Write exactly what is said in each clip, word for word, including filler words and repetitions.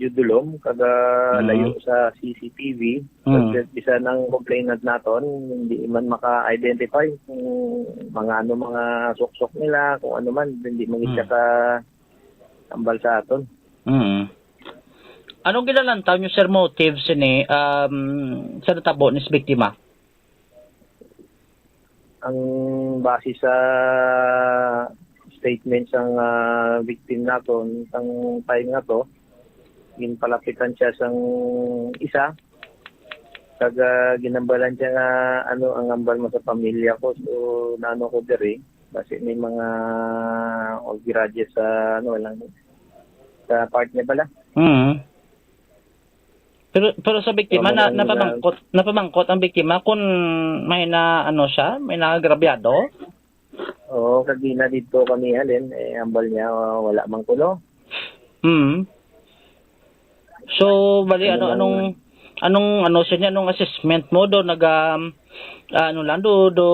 medyo dulom kag, ah, Mm. layo sa C C T V. Mm. Kag bisan ang complainant naton, hindi man maka-identify kung mga ano, mga suksok nila, kung ano man, hindi man Mm. siya ka-ambal sa aton. Mm. Anong ginalantaw niyo, sir, motive sini, um, sa natabo ni sa biktima? Ang base sa statement sang, ah, victim naton, sang time nga to, ginpalapitan siya sang isa, kag, ah, ginambalan siya nga, ano, ang ambal mo sa pamilya ko. So, naano ko diri, basi may mga grudges sa, ano lang, sa part niya pala. Mm. Pero, pero sa biktima, So, na, mga napamangkot, napamangkot ang biktima kung may na, ano siya, may naagrabyado? Oo, kagina dito kami halin, eh, ambal niya, ah, wala man kuno. Mm. So, bali, Ano ano, lang anong, anong, ano siya niya, anong assessment mo do? Nag, um, ano lang, do, do,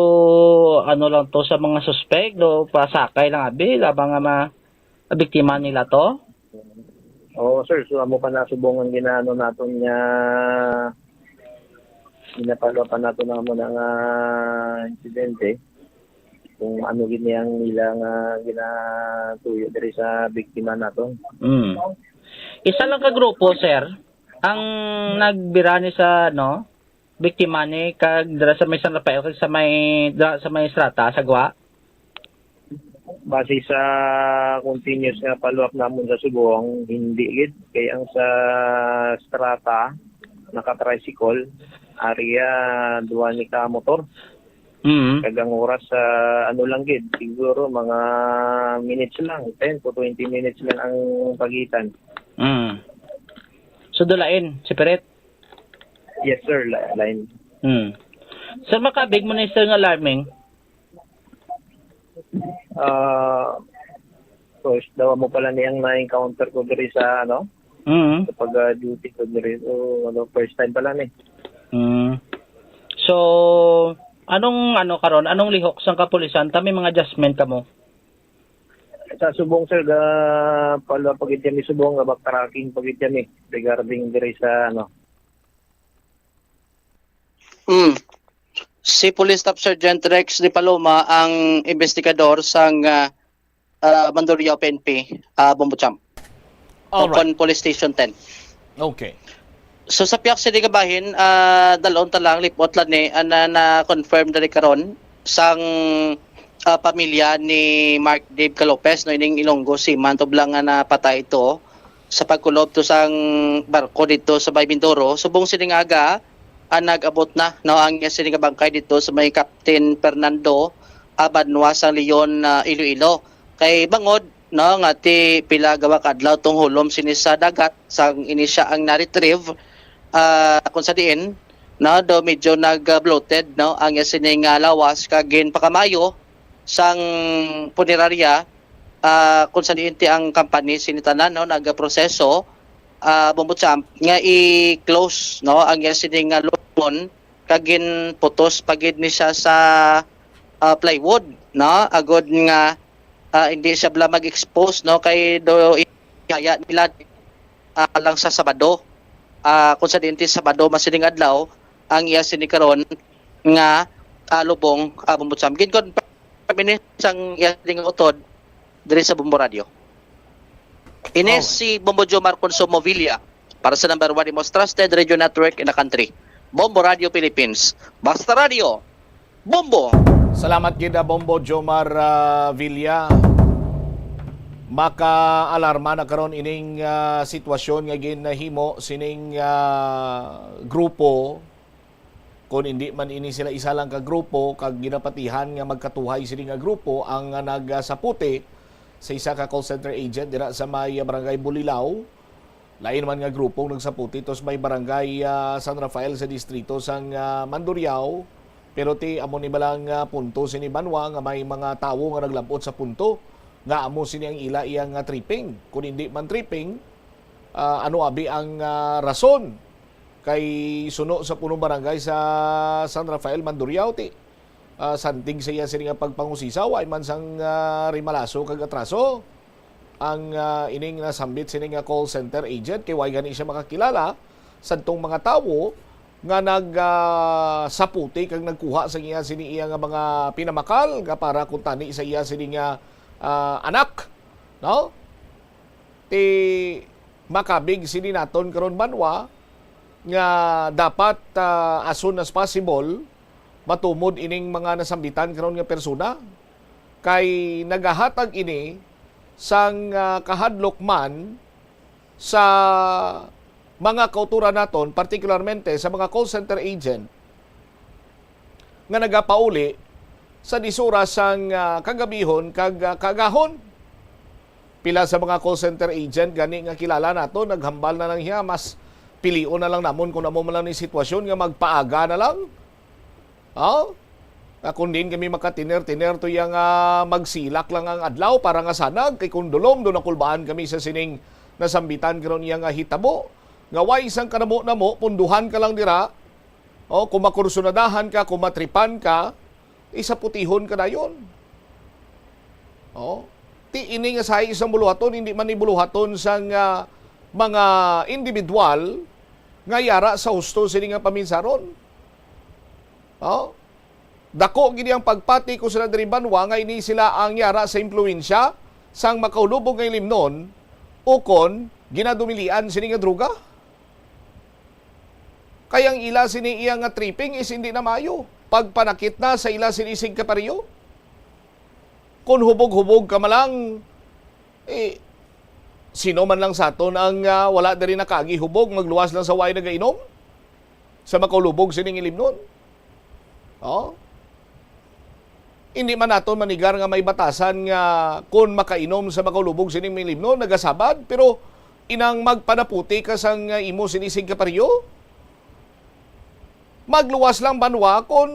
ano lang to sa mga suspect, do, pasakay lang abi, labang nga ma-, biktima nila to? Oo, sir. So, amo pa na subong ang ginaano naton nga ginapalo pa naton ang amo na nga insidente. Kung ano gid ang nila nga ginatuyo diri sa biktima naton. Mm. Isa lang ka grupo, sir, ang nagbira ni sa, ano, biktima ni kag dira sa may San Rafael kag sa may, dira sa may Estrata, sa Gwa? Base sa continuous nga follow-up namon sa subong, hindi gid. Kay ang sa Estrata, naka-tricycle, area duha ni ka motor. Mm. Kag ang oras sa ano lang gid, siguro mga minutes lang, ten to twenty minutes lang ang pagitan. Mm. So, dulain, separate? Yes, sir, la-, line. Mm. Sir, makabig mo ni sir nga alarming? Ah, first daw mo pala niyang na-encounter ko diri sa, ano, Mm. sa pag-duty ko diri. So, ano, first time pala ni. Mm. So, anong, ano, karon? Anong lihok sang kapulisan? Ta may mga adjustment kamo? Sa subong, sir, ga, pala pa gid kami subong, ga backtracking pa gid kami regarding diri sa, ano. Mm. Si Police Staff Sergeant Rex de Paloma ang investigador sang, ah, ah, Mandurriao P N P, ah, Bombo Champ. Alright. Ukon Police Station ten. Okay. So, sa pihak sini nga bahin, ah, dalon ta lang, lipot lang ni, ah, na, na-confirm dali karon sang, ah, pamilya ni Mark Dave Calopez, no, ining Ilonggo seaman, tublang nga napatay ito sa pagkulob to sang barko dito sa may Mindoro. Subong sini nga aga, ah, nag-abot na, no, ang iya sini nga bangkay dito sa may Captain Fernando, ah, banwa sang Leon, ah, Iloilo. Kay bangod, no, nga ti pila gawa ka adlaw tong hulom sini sa dagat, sang ini siya ang na-retrieve, ah, kung sa diin, no, do medyo nag-bloated, no, ang iya sini nga lawas, kag ginpakamayo sang punerarya, ah, kung sa diin ti ang company sini tanan, no, nagaproseso, ah, Bombo Champ, nga i-close, no, ang iya sini nga lubon, kag ginputos pa gid ni siya sa, ah, plywood, no, agod nga, ah, hindi siya bala mag-expose, no, kay do ihaya nila, ah, lang sa Sabado. Ah, kung sa diin ti Sabado masiling adlaw ang iya sini karon nga, ah, lubong, ah, Bombo Champ. Gin-confirm ini sang iya sini nga utod diri sa Bombo Radio. Ini Alright. si Bombo Jomar Consumo Villa para sa number one, the most trusted radio network in the country, Bombo Radio Philippines. Basta Radio, Bombo! Salamat gid, ah, Bombo Jomar, ah, Villa. Makaalarma na karon ining, ah, sitwasyon nga ginahimo sining, ah, grupo, kun indi man ini sila isa lang ka grupo, kag ginapatihan nga magkatuhay sini nga grupo ang, ah, nagasaputi sa isa ka call center agent dira sa may, ah, Barangay Bulilao. Lain man nga grupo ang nagsaputi to sa may barangay, ah, San Rafael sa distrito sang, ah, Mandurriao. Pero ti amo ni bala nga punto sini banwa nga may mga tawo nga naglab-ot sa punto nga amo sini ang ila iya nga tripping. Kun hindi man tripping, ah, ano abi ang, ah, rason? Kay suno sa punong barangay sa San Rafael, Mandurriao, ti, ah, santig sa iya sini nga pagpangusisa, wa man sang, ah, rimalaso kag atraso. ang, ah, ining nasambit sini nga call center agent, kay way gani siya makakilala sadtong mga tawo nga nag, ah, saputi kag nagkuha sa iya sini iya nga mga pinamakal nga para kuntani sa iya sini nga, ah, anak, no? Ti makabig sini naton karon banwa nga dapat, ah, as soon as possible matumod ining mga nasambitan karon nga persona, kay nagahatag ini sang, ah, kahadlok man sa mga kauturan naton, partikularmente sa mga call center agent nga nagapauli sa dis oras sang, ah, kagabihon kag, ah, kaagahon. Pila sa mga call center agent gani nga kilala nato naghambal na lang siya, mas pilion na lang namon kung amo man lang ni sitwasyon nga magpaaga na lang. Oh? Nga kung diin kami makatiner-tiner to yang, ah, magsilak lang ang adlaw para nga sanag, kay kung dulom do nakulbaan kami sa sining nasambitan karon iya nga hitabo. Nga way sang kanamo-namo, punduhan ka lang dira. Oh, kung makursunadahan ka, kung matripan ka, isaputihon ka dayon. Oh, ti ini nga sahi sang buluhaton, hindi man ni buluhaton sang, ah, mga individual nga yara sa husto sini nga paminsaron. Oh, dako gid ang pagpati ko sila diri banwa nga ini sila ang yara sa impluwensya sang makaulubog nga ilimnon ukon ginadumilian sini nga droga. Kay ang ila sini iya nga tripping is hindi na maayo. Pagpanakit na sa ila sini sig kapareho. Kung hubog-hubog ka man lang, eh, sino man lang sa aton ang, ah, wala diri nakaagi hubog, magluwas lang sa way nagainom sa makaulubog sining ilimnon? Oh? Hindi man naton manigar nga may batasan nga kon makainom sa makaulubog sining ilimnon, nagasabad, pero inang magpanaputi ka sang imo sini sig kapareho, magluwas lang banwa kon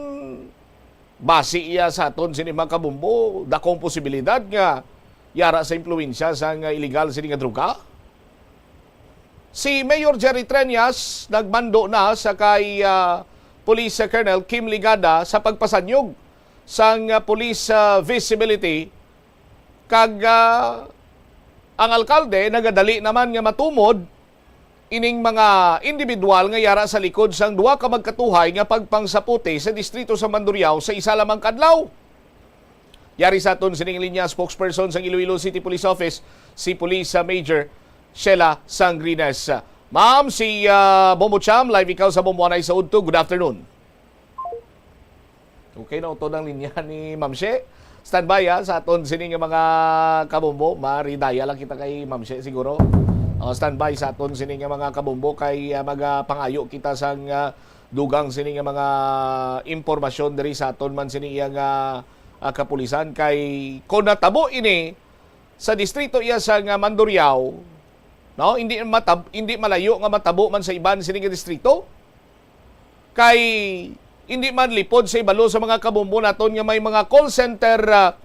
basi iya sa aton sini mga kabombo, dakong posibilidad nga yara sa impluwensya sang iligal sini nga droga. Si Mayor Jerry Treñas nagmando na sa kay, ah, Police Colonel Kim Ligada sa pagpasanyog sang, ah, police, ah, visibility, kag, ah, ang alkalde nagadali naman nga matumod ining mga individual nga yara sa likod sang duha ka magkatuhay nga pagpangsaputi sa distrito sa Mandurriao sa isa lamang ka adlaw. Yari sa aton sining linya, spokesperson sang Iloilo City Police Office, si Police, ah, Major Sheila Sangrines. Ma'am, si, ah, Bombo Cham, live ikaw sa Bombo Anay sa Udto. Good afternoon. Okay, nautod ang linya ni Ma'am She. Standby, ha, sa aton sini nga mga kabombo. Maridaya lang kita kay Ma'am She siguro. Oh, standby sa aton sini nga mga kabombo kay, ah, magapangayo kita sang, ah, dugang sini nga mga impormasyon diri sa aton man sini iya nga, ah, kapulisan. Kay kung natabo ini sa distrito iya sa nga Mandurriao, no, hindi matab-, hindi malayo nga matabo man sa iban sini nga distrito. Kay hindi man lipod sa ibalo sa mga kabombo naton nga may mga call center, ah,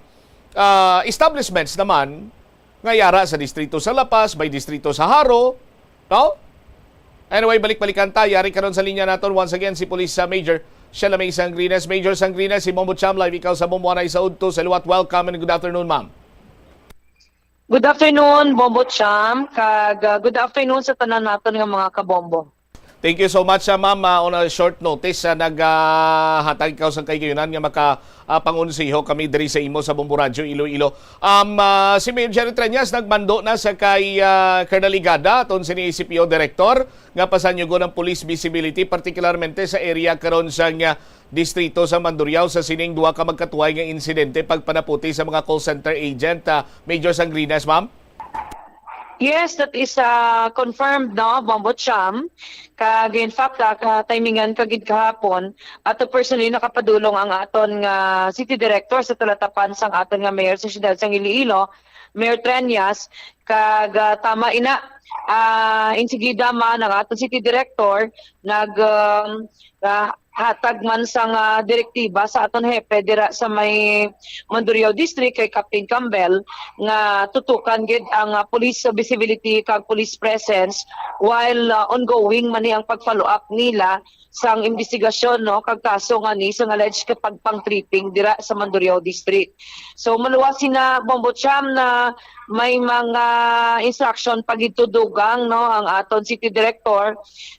ah, establishments naman nga yara sa distrito sa La Paz, may distrito sa Jaro, no? Anyway, balik-balikan ta. Yari karon sa linya naton once again si Police, ah, Major Sheila May Sangrines. Major Sangrines, si Bombo Cham, live ikaw sa Bombo Anay sa Udto. Sa liwat, welcome and good afternoon, ma'am. Good afternoon, Bombo Cham, kag, ah, good afternoon sa tanan naton nga mga kabombo. Thank you so much, ah, ma'am. Ah, on a short notice, ah, nag, ah, hatag ikaw sang kahigayonan nga maka, ah, pangonseho kami diri sa imo sa Bombo Radyo Iloilo. Um, ah, si Mayor Jerry Treñas nagmando na sa kay, ah, Colonel Ligada, aton sini C P O Director, nga pasanyugon ang police visibility, partikularmente sa area karon sang, ah, distrito sa Mandurriao sa sining duha ka magkatuway nga insidente pagpanaputi sa mga call center agent. Ah, Major Sangrines, ma'am? Yes, that is, uh, confirmed, no, Bombo Cham. Kag in fact, ah, ka-, timingan ka gid kahapon, ato personally nakapadulong ang aton nga city director sa talatapan sang aton nga mayor sa siyudad sang Iloilo, Mayor Treñas, kag, ah, tama ina, ah, insigida man ang aton city director nag, um, ah, hatag man sang, ah, direktiba sa aton hepe dira sa may Mandurriao District kay Captain Campbell nga tutukan gid ang, ah, police visibility kag police presence while, ah, ongoing man ni ang pag-follow up nila sang imbestigasyon, no, kag kaso nga ni sang alleged ka pagpang-tripping dira sa Mandurriao District. So, maluwas sina Bombo Cham na may mga instruction pa gid to dugang, no, ang aton city director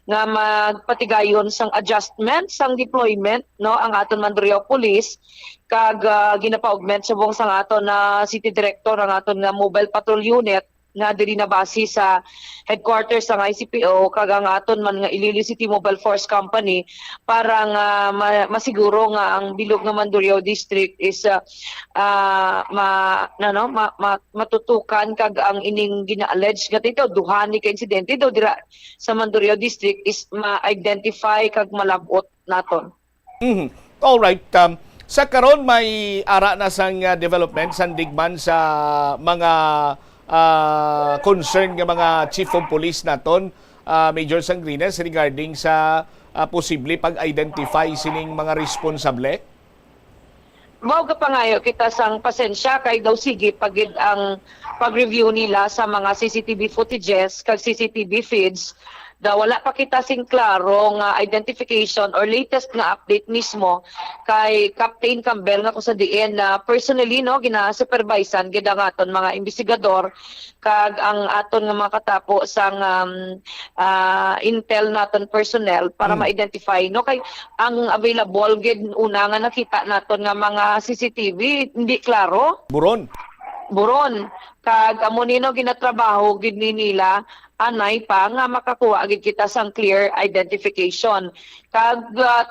nga magpatigayon sang adjustment sang deployment, no, ang aton Mandurriao Police, kag, ah, ginapaugment subong sang aton na city director ang aton nga mobile patrol unit nga diri na base sa headquarters sang I C P O, kag ang aton man nga Iloilo City Mobile Force Company para nga ma-, masiguro nga ang bilog nga Mandurriao District is, ah, ah, ma-, ano, ma-, ma-, matutukan, kag ang ining gina-allege nga ito, duha ni ka insidente daw dira sa Mandurriao District is ma-identify kag malab-ot naton. Mhm. All right. Um, sa karon may ara na sang, ah, development sandig man sa mga, ah, concern nga mga chief of police naton, ah, Major Sangrines, regarding sa, ah, posible pag-identify sining mga responsable? Mao gapangayo kita sang pasensya kay daw sige pa gid ang pag-review nila sa mga C C T V footages kag C C T V feeds. Daw wala pa kita sing klaro nga identification or latest nga update mismo kay Captain Campbell nga kung sa diin na personally, no, gina-supervisean gid ang aton mga investigador kag ang aton nga mga katapo sang, um, ah, intel naton personnel para Mm. ma-identify, no? Kay ang available gid una nga nakita naton nga mga C C T V, hindi klaro. Buron. Buron. Kag amo ni, no, ginatrabaho gid ni nila, anay pa nga makakuha gid kita sang clear identification. Kag, ah,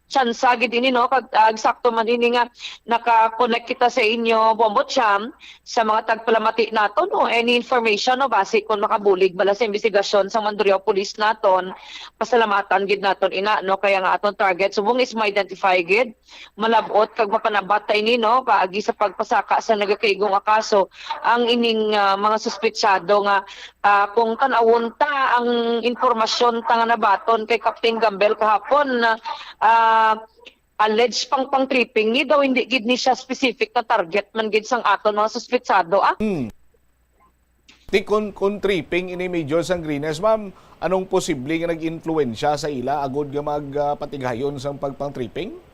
tsansa gid ini, no, kag, ah, eksakto man ini nga naka-connect kita sa inyo, Bombo Cham, sa mga tagpalamati naton o any information, no, basi kung makabulig bala sa investigasyon sang Mandurriao Police naton, pasalamatan gid naton ina, no, kaya nga aton target subong is ma-identify gid, malab-ot kag mapanabat ta ini, no, paagi sa pagpasaka sa nagakaigo nga kaso ang ining, ah, mga suspetsado nga Ah, kung tan-awon ta ang impormasyon ta nga nabaton kay Captain Gambel kahapon, ah, alleged pang pang-tripping ni daw, hindi gid ni siya specific na target man gid sang aton mga suspetsado, ah. Hmm. Di kun, kun tripping ini, Major Sangrines, ma'am, anong posible nga nag-influensya sa ila agod nga mag, ah, patigayon sang pagpang-tripping?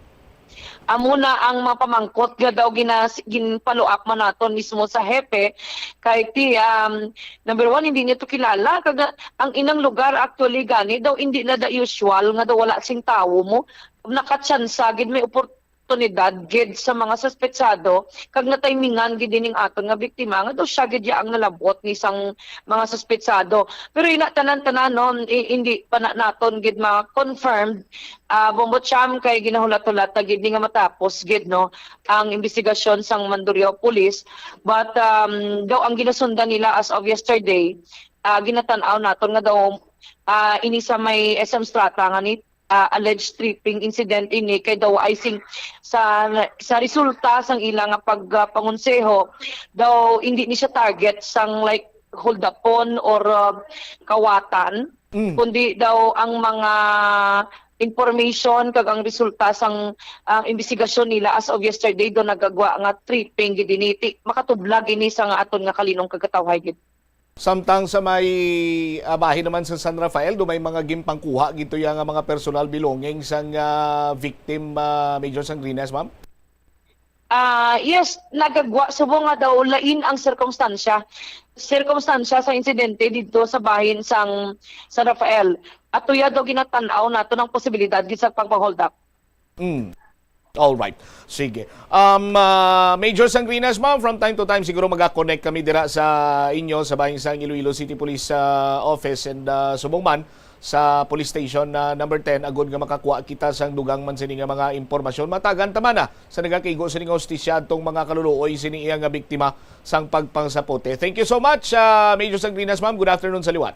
Amo na ang mga pamangkot nga daw ginas-, ginpaluak man naton mismo sa hepe, kay ti, um, number one, hindi niya to kilala. Kag ang inang lugar, actually, gani daw, hindi na da usual nga daw wala sing tawo mo. Nakatsansa gid, may oportunidad gid sa mga suspetsado, kag natimingan gid ining aton nga biktima, nga daw siya gid ya ang nalab-ot ni sang mga suspetsado. Pero ina, tanan-tanan, no, i-, hindi pa na naton gid ma-confirmed, ah, Bombo Cham, kay ginahulat-hulat na gid ni nga matapos gid, no, ang investigasyon sang Mandurriao Police. But, um, daw ang ginasundan nila as of yesterday, ah, ginatan-aw naton nga daw, ah, ini sa may S M Strata nga ni, ah, alleged tripping incident ini kay daw ay sing sa, sa resulta sang ila nga pag, ah, pangonseho, daw hindi ni siya target sang, like, holdupon or, ah, kawatan, Mm. kundi daw ang mga information kag ang resulta sang, ah, investigasyon nila as of yesterday, do nagagwa nga tripping gid ini. Ti-, makatublag ini sa nga aton nga kalinong kag katawhay gid. Samtang sa may, ah, bahin naman sa San Rafael, do may mga ginpangkuha gid to ya nga mga personal belongings sang, ah, victim, ah, Major Sangrines, ma'am? Ah, yes, nagagwa subong nga daw lain ang sirkumstansya. Sirkumstansya sa insidente didto sa bahin sang San Rafael. Ato ya daw ginatan-aw nato ang posibilidad gid sa pagpang-hold up. Mm. All right. Sige. Um, ah, Major Sangrines, ma'am, from time to time siguro maga-connect kami dira sa inyo sa bahin sang Iloilo City Police, ah, Office and, ah, subong man sa Police Station na number ten, agud nga makakuha kita sang dugang man sini nga mga impormasyon. Matagan ta man na sa nagakaigo sini nga hustisya adtong mga kaluluoy sini iya nga biktima sang pagpangsapote. Thank you so much, ah, Major Sangrines, ma'am. Good afternoon sa liwat.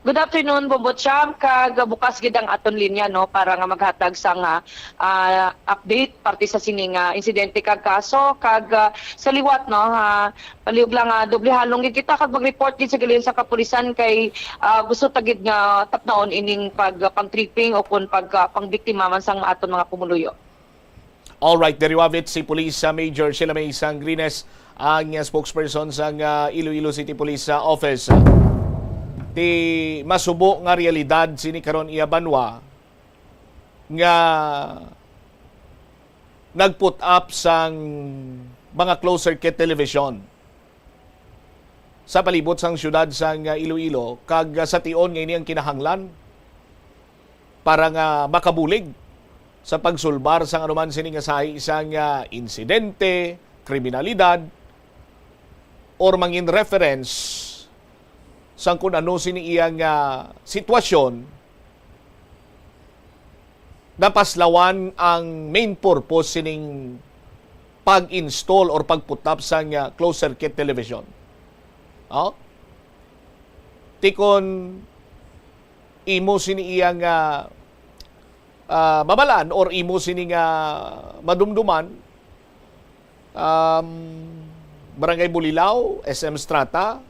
Good afternoon, Bombo Cham. Kag bukas gid ang aton linya, no, para nga maghatag sang, ah, ah, update parte sa sini nga insidente kag kaso. Kag, ah, sa liwat, no, ah, palihog lang, ah, doble halong gid kita kag mag-report gid sa galing sa kapulisan kay, ah, gusto ta gid nga tapnaon ining pag, pang-tripping o kun pag, ah, pangbiktima man sang aton mga pumuluyo. Alright, diri wavit si Police, ah, Major Sheila May Sangrines, ang, ah, spokesperson sang, ah, Iloilo City Police, ah, Office. Ti masubo nga realidad sini karon iya banwa nga nag-put up sang mga closed circuit television. sa palibot sang siyudad sang, ah, Iloilo, kag, ah, sa tion nga ini ang kinahanglan para nga makabulig sa pagsulbar sang anuman sini nga sahi sang, ah, insidente, kriminalidad, or mangin reference sang kun ano sini iya nga sitwasyon, napaslawan ang main purpose sining pag-install or pagputap sang, ah, closed circuit television. Oh? Ti kon imo sini iya nga, ah, mabalaan or imo sini nga madumduman, um, Barangay Bulilao, S M Strata,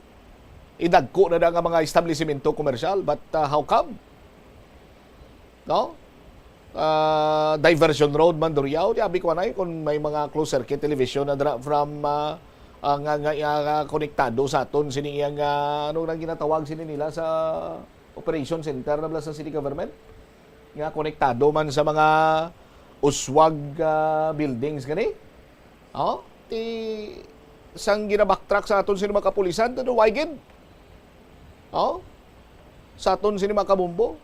idagko na da nga mga establisimento komersyal. But, ah, how come? No? Ah, Diversion Road, Mandurriao, di abi ko anay kung may mga closed circuit television na dira from, ah, ah, nga, nga, nga konektado sa aton sini iya nga, ano nang ginatawag sini nila sa operation center na bala sa city government? Nga konektado man sa mga uswag, ah, buildings gani. Oh, ti sang gina-backtrack sa aton sini mga kapulisan, to the why gid? Oh, sa aton sini mga kabombo.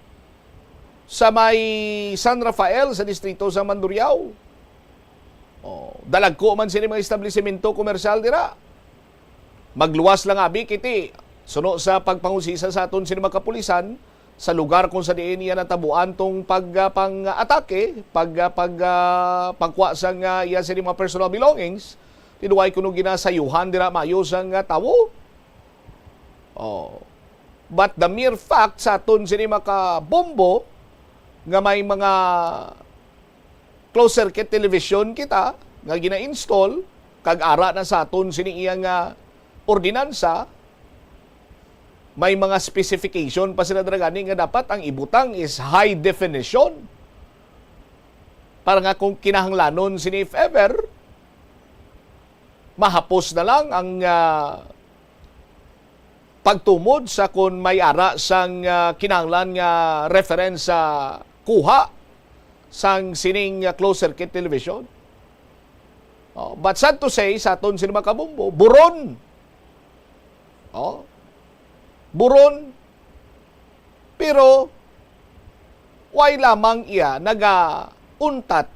Sa may San Rafael, sa distrito sa Mandurriao. Oh, dalagko man sini mga establisimento komersyal dira. Magluwas lang abi kiti suno sa pagpangusisa sa aton sini mga kapulisan sa lugar kung sa diin iya natabuan tong pag, ah, pang-atake, pag, ah, pag, ah, pagkuha sang, ah, iya sini mga personal belongings, ti duway kuno ginasayuhan dira maayo sang, ah, tawo. Oh. But the mere fact sa aton sini mga kabombo nga may mga closed circuit television kita nga gina-install kag ara na sa aton sini iya nga ordinansa, may mga specification pa sila dira gani nga dapat ang ibutang is high definition para nga kung kinahanglanon sini, if ever, mahapos na lang ang, ah, pagtumod sa kon may ara sang, ah, kinahanglan nga reference sa kuha sang sining, ah, closed circuit television. Oh, but sad to say, sa aton sini mga kabombo, buron. Oh, buron. Pero why lamang iya nagauntat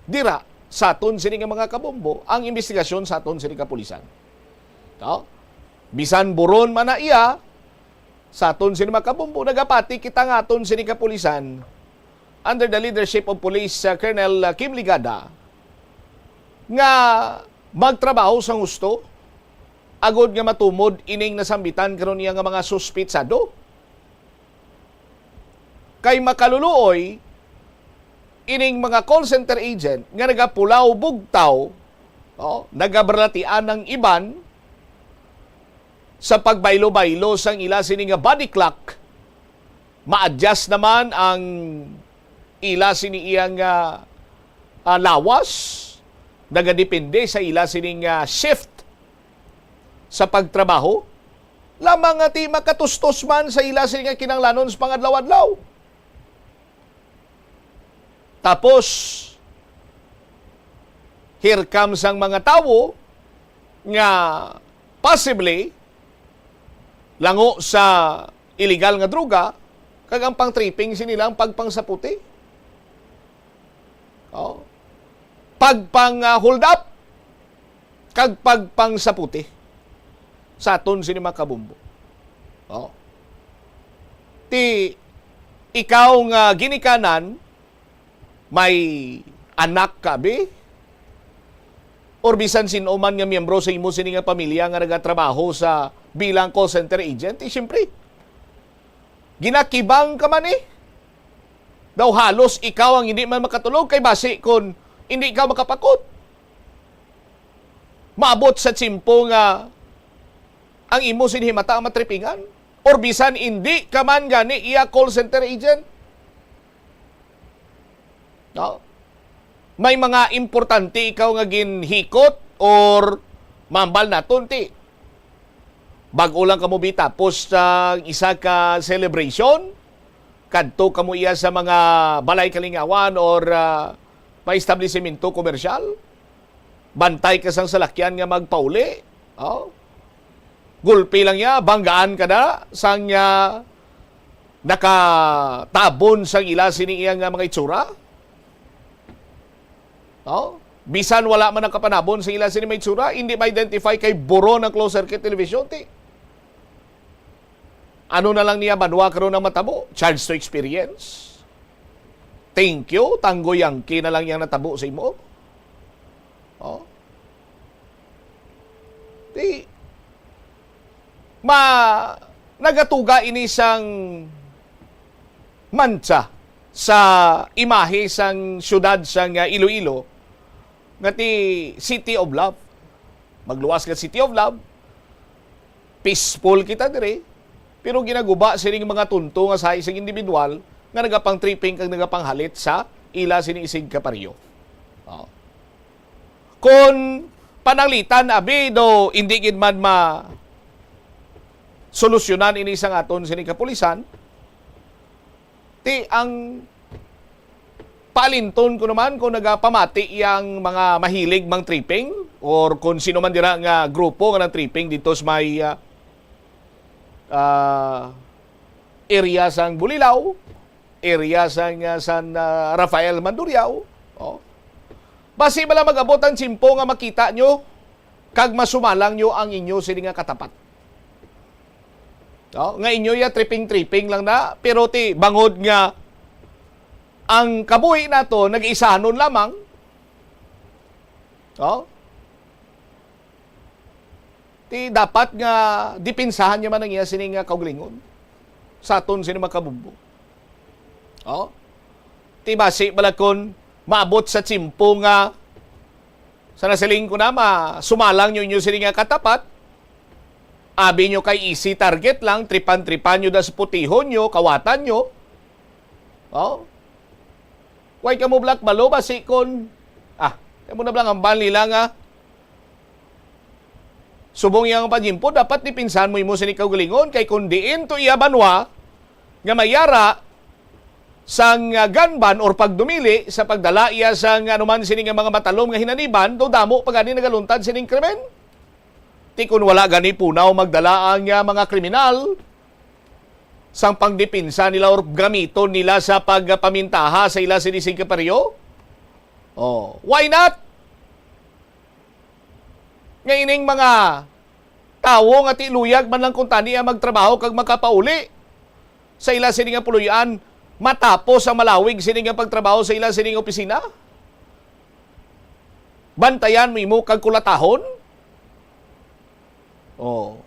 dira sa aton sini nga mga kabombo ang investigasyon sa aton sini kapulisan? No? Bisan buron man na iya, sa aton sini mga kabombo, nagapati kita nga aton sini kapulisan under the leadership of Police, uh, Colonel, uh, Kim Ligada, nga magtrabaho sang husto agod nga matumod ining nasambitan karon niya nga mga suspitsado. Kay makaluluoy ining mga call center agent nga nagapulaw bugtaw, oh, nagabalatian ang iban sa pagbaylo-baylo sang ila sini nga body clock, ma-adjust naman ang ila sini iya nga, ah, lawas, nagadepende sa ila sini nga shift sa pagtrabaho, lamang nga ti makatustos man sa ila sini nga kinahanglanon sa pangadlaw-adlaw. Tapos, here comes ang mga tawo nga possibly lango sa illegal nga droga, kag ang pang-tripping sini lang pagpangsaputi. Oh. Pagpang, ah, hold up kag pagpangsaputi sa aton sini mga kabombo. Oh. Ti ikaw nga ginikanan, may anak ka, abi? Or bisan sin-o man nga miyembro sa imo sini nga pamilya nga nagatrabaho sa bilang call center agent, eh, siyempre, ginakibang ka man, eh. Daw halos ikaw ang hindi man makatulog kay basi kon hindi ka makapakot. Maabot sa tiyempo nga ang imo sini himata matripingan, or bisan indi ka man gani iya call center agent. No? May mga importante ikaw nga ginhikot or mambal naton ti. Bag-o lang kamo bitapos sa isa ka celebration, kadto kamo iya sa mga balay kalingawan or, ah, mga establisimento komersyal. Bantay ka sang salakyan nga magpauli. Oh. Gulpi lang niya, banggaan ka na sang, ah, nakatabon sang ila sini iya nga mga itsura? No? Bisan wala man nakapanabon sa ila sini may itsura, hindi ma-identify kay buron ang closed circuit television, ti. Ano na lang niya banwa karon ang matabo? Charge to experience? Thank you, Tango Yankee na lang yang natabo sa imo. Oh. Di, ma, nagatuga ini sang mantsa sa imahe sang siyudad sang, ah, Iloilo, nga ti City of Love. Magluwas nga City of Love, peaceful kita diri, pero ginaguba sining mga tunto nga sa isang individual nga nagapang-tripping kag nagapanghalit sa ila sini isig kaparyo. Oh. Kon pananglitan, abi, do hindi gid man ma solusyonan ini sang aton sini kapulisan, ti ang paalinton ko naman kung nagapamati yang mga mahilig mang tripping or kung sino man dira nga grupo nga nang tripping dito sa may, ah, ah, area sang Bulilao, area sang, ah, San, ah, Rafael Mandurriao. Oh. Basi bala mag-abot ang tiyempo nga makita nyo kag masumalang nyo ang inyo sini nga katapat. No? Nga inyo ya tripping-tripping lang na, pero ti bangod nga ang kabuhi nato nag-isanon lamang, no? Ti dapat nga depensahan niya man ang iya sini nga kaugalingon sa aton sini mga kabubbo. Oh? Ti basi bala kon maabot sa tiyempo nga sa nasiling ko na, ma-, sumalang nyo inyo sini nga katapat, abi nyo kay easy target lang, tripan-tripan nyo da sa putihon nyo, kawatan nyo. Oh? Way kamo black balo, basi kon, ah, kamo na lang ang banli lang, ah. Subong yang panyimpo, dapat depensahan mo imo sini kaugalingon, kay kung diin to iya banwa nga mayara sang, ah, gun ban or pagdumili sa pagdala iya sang anuman sini nga mga matalom nga hinaniban, do damo pa gani nagaluntad sining krimen. Ti kun wala gani punaw magdala ang, ah, mga kriminal sang pangdepensa nila or gamiton nila sa pagpamintaha sa ila sini sing kaparyo? Oh, why not? Nga ining mga tawo nga ti luyag man lang kuntani ang magtrabaho kag makapauli sa ila sini nga puloy-an, matapos ang malawig sini nga pagtrabaho sa ila sini nga opisina? Bantayan mo imo kag kulatahon? Oh.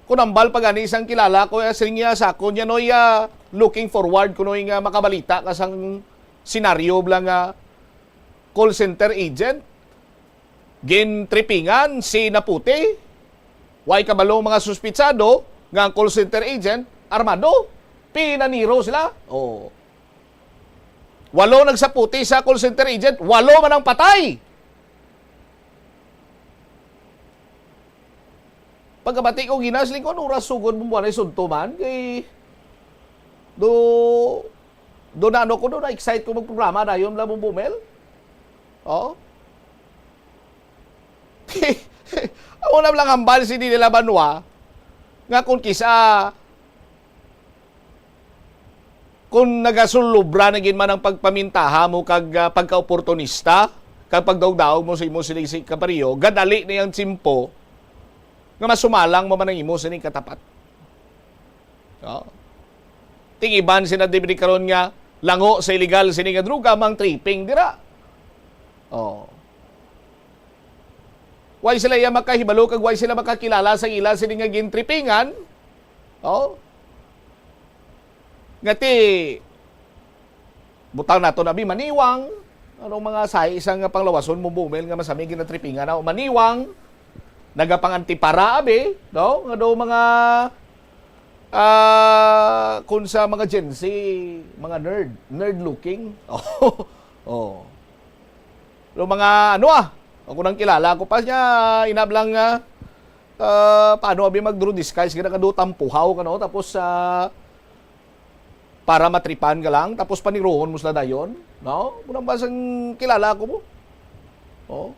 Kun ambal pa gani sang kilala ko, eh, siling niya sa akon, "Yan, oy, ah, looking forward kuno nga makabalita ka sang senaryo bala nga call center agent." Gintripingan si Naputi. Way kabalo mga suspitsado nga ang call center agent armado. Pinaniro sila. Oh. Walo nagsaputi sa call center agent, walo man ang patay. Pagkabati ko, ginas lingkod oras sugod mo buwan ay sudto man kay do do na ano ko, do na excite ko magprograma dayon lang mo bumel. Oh. Ako na lang hambal si nila Banwa nga kung kisa, kung nagasulubra na gid man ang pagpamintaha mo kag, ah, pagkaoportunista, kag pagdaog-daog mo sa imo sila si Capario, gadali na yang tiyempo nga masumalang mo man ang imo sining katapat. No? Ting iban sina dibdi karon nga lango sa illegal sini nga droga, mang tripping dira. Oh. Way sila iya makahibalo kag way sila makakilala sa ila sini nga gintripingan. Oh. Nga ti, butang nato na bi, maniwang. Anong mga sahi isa nga panglawason mo bumil nga masami ginatripingan na o maniwang. Nagapangantipara abi, no? Nga daw mga, ah, kung sa mga Gen Z, mga nerd, nerd looking. Oh. Oh. Pero mga ano ah, ako nang kilala ko pa siya, inab lang nga, ah, paano abi mag-draw disguise, gina ka do tampuhaw ka, no? Tapos, ah, para matripan ka lang, tapos panirohon mo sila dayon, no? Muna ba sang kilala ko mo? Oh.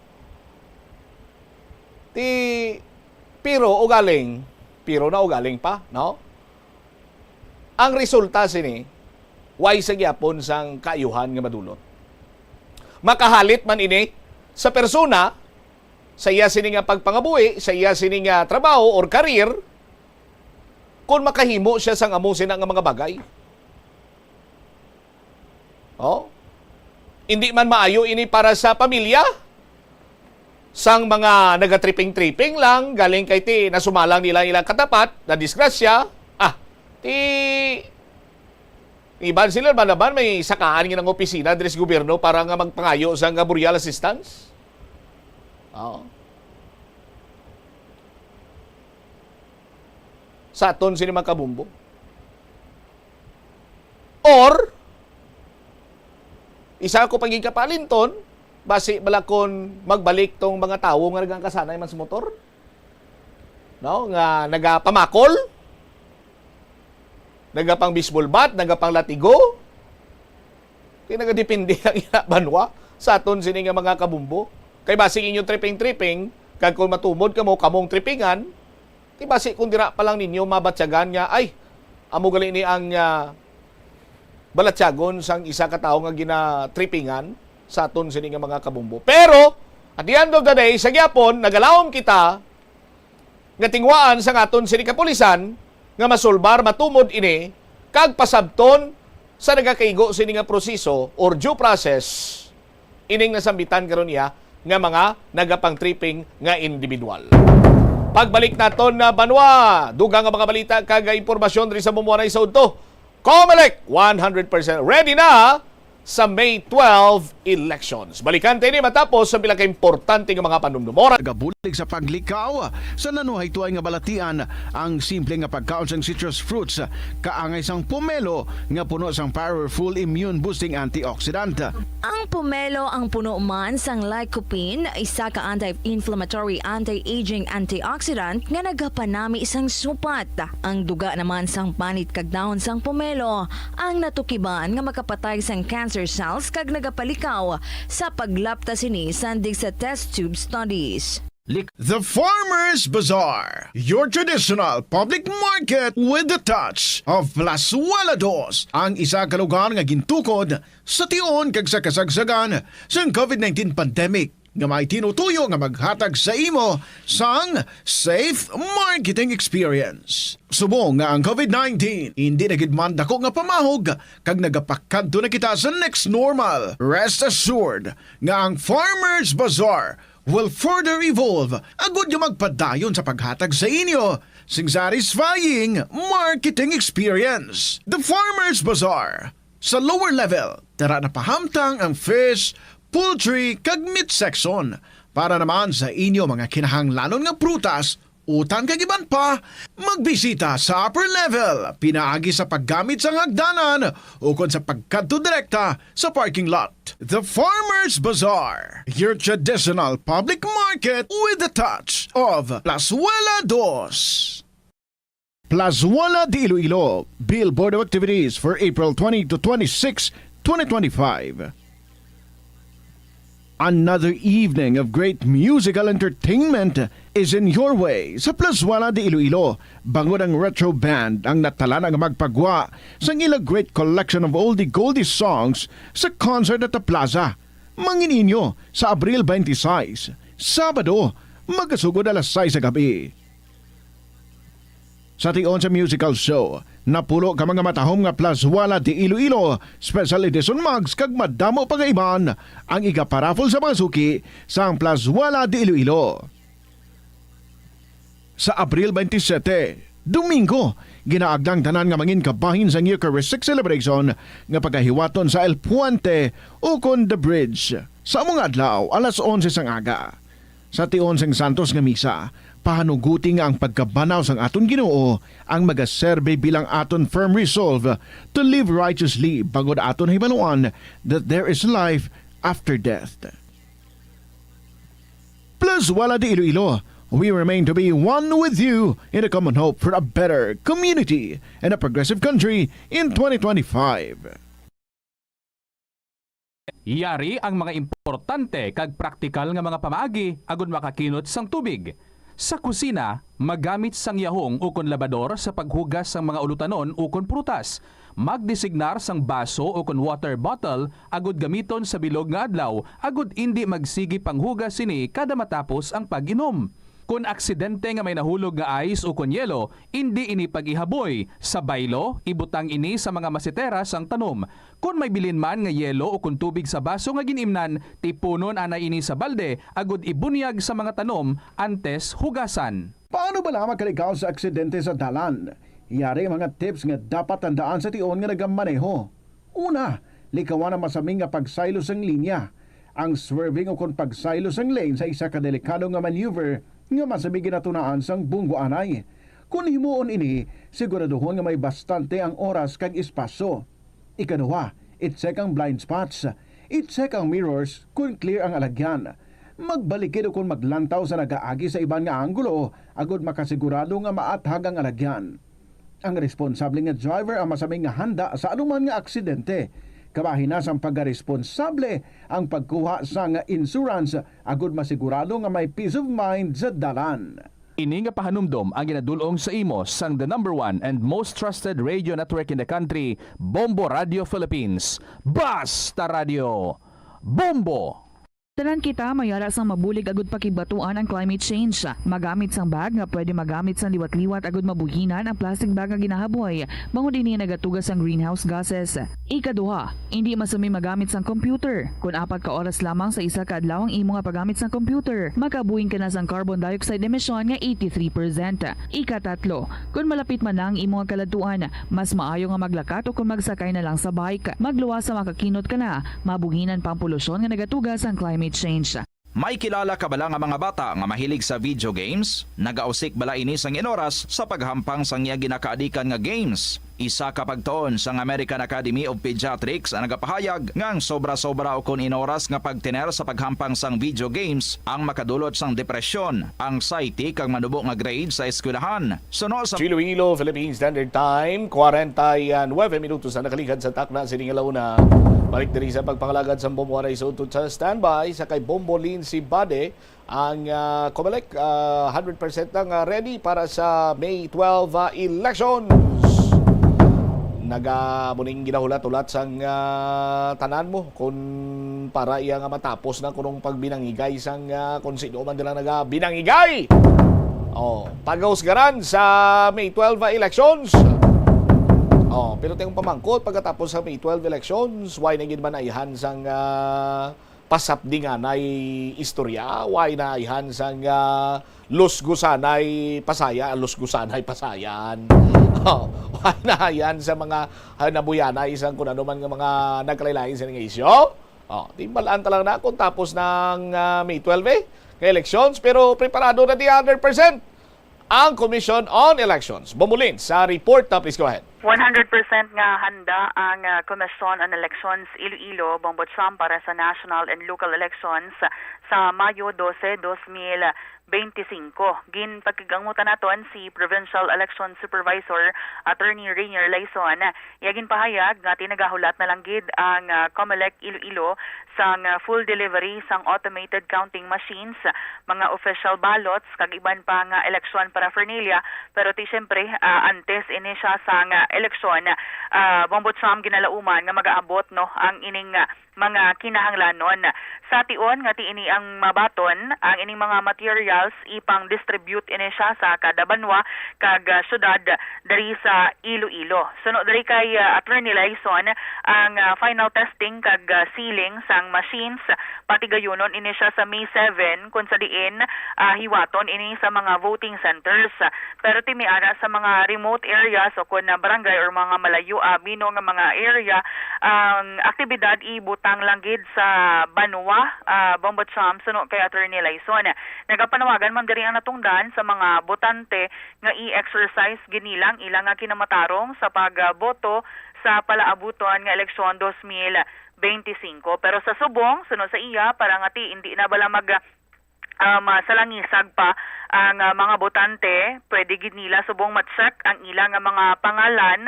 Ti, pero ugaling, pero na ugaling pa, no? Ang resulta sini, way sa gyapon sang kaayuhan nga madulot. Makahalit man ini sa persona, sa iya sini nga pagpangabuhi, sa iya sini nga trabaho or career, kung makahimo siya sang amo sina nga mga bagay. Oh? Hindi man maayo ini para sa pamilya sang mga nagatriping-triping lang, galing kay ti nasumalang nila ilang katapat, na disgrasya. Ah, ti iban sila ba naman may sakaan nga ng opisina diri sa gobyerno para nga magpangayo sa nga burial assistance? Oh. Sa aton sini mga kabumbo. Or, isa ko pagigkapalinton, basi bala kon magbalik tong mga tawo nga nagangkasanay man sa motor, no, nga nagapamakol, nagapang baseball bat, nagapang latigo, kay nagadepende lang ina banwa sa aton sini nga mga kabumbo. Kay basig inyo tripping-tripping, kag kung matumod kamo, kamong trippingan, Ti basi kung dira pa lang ninyo mabatyagan nga, ay, amo gali ni ang, ah, balatyagon sang isa ka tawo nga ginatripingan sa aton sini nga mga kabumbo. Pero, at the end of the day, sa gyapon, nagalawom kita nga tinguhaan sang aton sini kapulisan nga masulbar, matumod ini, kag pasabton sa nagakaigo sini nga proseso or due process ining nasambitan karon niya nga mga nagapang-tripping nga individual. Pagbalik naton na banwa, dugang nga mga balita kag impormasyon diri sa Bumbuanay sa Udto. Comelec, one hundred percent ready na sa May twelve elections. Balikan ta ini matapos sa pila ka importante nga mga panumdumora. Nagabulig sa paglikaw sa nanuhaytoy nga balatian ang simple nga pagkaon sang citrus fruits, kaangay sang pomelo nga puno sang powerful immune boosting antioxidant. Ang pomelo ang puno man sang lycopene, isa ka anti-inflammatory, anti-aging antioxidant nga nagapanami sang supat. Ang duga naman sang panit kag dahon sang pomelo ang natukiban nga makapatay sang cancer cells kag nagapalikaw sa paglapta sini sandig sa test tube studies. Lik- The Farmers Bazaar, your traditional public market with the touch of Plazuela Dos, ang isa ka lugar nga gintukod sa tion kag sa kasagsagan sang covid nineteen pandemic, nga may tinutuyo nga maghatag sa imo sang safe marketing experience. Subong nga ang covid nineteen hindi na gid man dako nga pamahog kag nagapakadto na kita sa next normal, rest assured nga ang Farmers Bazaar will further evolve agud nga magpadayon sa paghatag sa inyo sing satisfying marketing experience. The Farmers Bazaar. Sa lower level, dira na pahamtang ang fish, poultry, kag meat section. Para naman sa inyo mga kinahanglanon nga prutas, utan kag iban pa, magbisita sa upper level pinaagi sa paggamit sang hagdanan ukon sa pagkadto direkta sa parking lot. The Farmers Bazaar, your traditional public market with a touch of Plazuela Dos. Plazuela de Iloilo, Billboard of Activities for April twenty to twenty-six, twenty twenty-five. Another evening of great musical entertainment is in your way sa Plazuela de Iloilo, bangod ang Retro Band ang natalana nga magpagwa sang ila great collection of oldie goldie songs sa concert at the plaza. Mangin-inyo sa Abril twenty-six, Sabado, magasugod alas sais sa gabi. Sa tion sa musical show, napulo ka mga matahom nga Plazuela de Iloilo Special Edition mugs kag madamo pa nga iban ang igaparaffle sa mga suki sang Plazuela de Iloilo. Sa Abril twenty-seven, Domingo, ginaagda ang tanan nga mangin kabahin sang Eucharistic Celebration nga pagahiwaton sa El Puente ukon The Bridge sa amo nga adlaw, alas onse sang aga. Sa tion sang Santos nga Misa, pahanuguti nga ang pagkabanaw sang aton Ginoo ang magaserbi bilang aton firm resolve to live righteously, bangod aton hibaluan that there is life after death. Plazuela de Iloilo, we remain to be one with you in a common hope for a better community and a progressive country in twenty twenty-five. Yari ang mga importante kag praktikal nga mga pamaagi agud makakinot sang tubig. Sa kusina, magamit sang yahong ukon labador sa paghugas sang mga ulutanon ukon prutas. Magdesignar sang baso ukon water bottle agud gamiton sa bilog nga adlaw agud indi magsigi panghugas sini kada matapos ang pag-inom. Kon aksidente nga may nahulog nga ice ukon yelo, indi ini pag-ihaboy. Sa baylo, ibutang ini sa mga masetera sang tanom. Kon may bilin man nga yelo ukon tubig sa baso nga gin-imnan, tipunon anay ini sa balde agud ibunyag sa mga tanom antes hugasan. Paano bala makalikaw sa aksidente sa dalan? Yari ang mga tips nga dapat tandaan sa tion nga nagamaneho. Una, likawan ang masaming nga pagsaylo sang linya. Ang swerving ukon pagsaylo sang lane sa isa ka delikado nga maneuver nga masaming ginatunaan sang bunggo anay. Kon himuon ini, siguraduhon nga may bastante ang oras kag espasyo. Ikaduha, i-check ang blind spots. I-check ang mirrors kon clear ang alagyan. Magbalikid ukon maglantaw sa nagaagi sa iban nga anggulo agud makasigurado nga maathag ang alagyan. Ang responsable nga driver ang masaming nga handa sa anuman nga aksidente. Kabahin na sang pagkaresponsable ang pagkuha sang insurance agud masigurado nga may peace of mind sa dalan. Ini nga pahanumdom ang ginadul-ong sa imo sang the number one and most trusted radio network in the country, Bombo Radio Philippines. Basta Radio, Bombo! Tanan kita may ara sang mabulig agud pakigbaton ang climate change. Magamit sang bag nga pwede magamit sang liwat-liwat agud mabuhinan ang plastic bag nga ginahaboy, bangod ini nagatuga sang greenhouse gases. Ikaduha, indi masami magamit sang computer. Kon apat ka oras lamang sa isa ka adlaw ang imo nga paggamit sang computer, makabuhin ka na sang carbon dioxide emission nga eighty-three percent. Ikatatlo, kon malapit man na ang imo nga kaladtuan, mas maayo nga maglakat o kon magsakay na lang sa bike. Magluwas sa makakinot ka na, mabuhinan pa ang polusyon nga nagatuga sang climate change. May kilala ka bala nga mga bata nga mahilig sa video games? Nagausik bala ini sang inoras sa paghampang sang iya ginakaadikan nga games? Isa ka pagtuon sang American Academy of Pediatrics ang nagapahayag nga ang sobra-sobra ukon inoras nga pagtener sa paghampang sang video games ang makadulot sang depresyon, anxiety, kag manubo nga grade sa eskwelahan. Suno sa Iloilo, Philippine Standard Time, kwarenta y nuebe minutos ang nakaligad sa takna sini nga launa. Balik diri sa pagpangalagad sa Bombo Aray sa Utot sa standby sa kay Bombo Lindsay Bade. Ang, ah, Comelec, ah, hundred percent na nga ready para sa May twelve, ah, elections. Naga, muning ginahulat-hulat sang, ah, tanan mo kung para iya nga matapos na kunong pagbinangigay sang, ah, kung sino man nila nagabinangigay. Oh, pagahusgaran sa May twelve, ah, elections. Oh, pero tayong pamangkot, pagkatapos sa May twelve elections, why na gid man ayhan sang, ah, pasapdinganay istorya, way naayhan sang, ah, lusgosanay pasaya, lusgosanay pasayan. Oh, way naayhan sa mga, ah, nabuyanay sang kun ano man nga mga nagkalain-lain sa nga isyu. Oh, timbal-an ta lang na kung tapos ng, ah, May twelve eh, nga elections, pero preparado na di hundred percent ang Commission on Elections. Bombo Lin, sa report na, please go ahead. One hundred percent nga handa ang, ah, Commission on Elections Iloilo, Bombo Cham, para sa national and local elections sa Mayo dose, dos mil benti singko. Ginpakig-angutan naton si Provincial Election Supervisor Attorney Rainier Laison. Iya ginpahayag nga tinagahulat na lang gid ang, ah, Comelec Iloilo sang, ah, full delivery sang automated counting machines, mga official ballots, kag iban pa nga eleksyon paraphernalia. Pero ti siyempre, ah, antes ini siya sang, ah, eleksyon, ah, Bombo Cham, ginalauman nga magaabot, no, ang ining, ah, mga kinahanglanon. Sa tion nga ti ini ang mabaton, ang ining mga materials ipang-distribute ini siya sa kada banwa kag, ah, syudad diri sa Iloilo. Suno diri kay, ah, Attorney Laison, ang, ah, final testing kag, ah, sealing sang machines, patigayunon ini siya sa May seven, kun sa diin, ah, hiwaton ini sa mga voting centers. Pero ti may ara sa mga remote areas o kun, ah, barangay or mga malayo, ah, bino nga mga area, ang aktibidad ibutang lang gid sa banwa, ah, Bombo Cham, suno kay Attorney Laison. Nagapanawagan man diri ang natungdan sa mga botante nga i-exercise gid nila ang ila nga kinamatarong sa pagboto sa palaabuton nga eleksyon dos mil benti singko. Pero sa subong, suno sa iya, para nga ti indi na bala mag, um, salangisag pa Ang, ah, mga botante, pwede gid nila subong ma-check ang ila nga mga pangalan,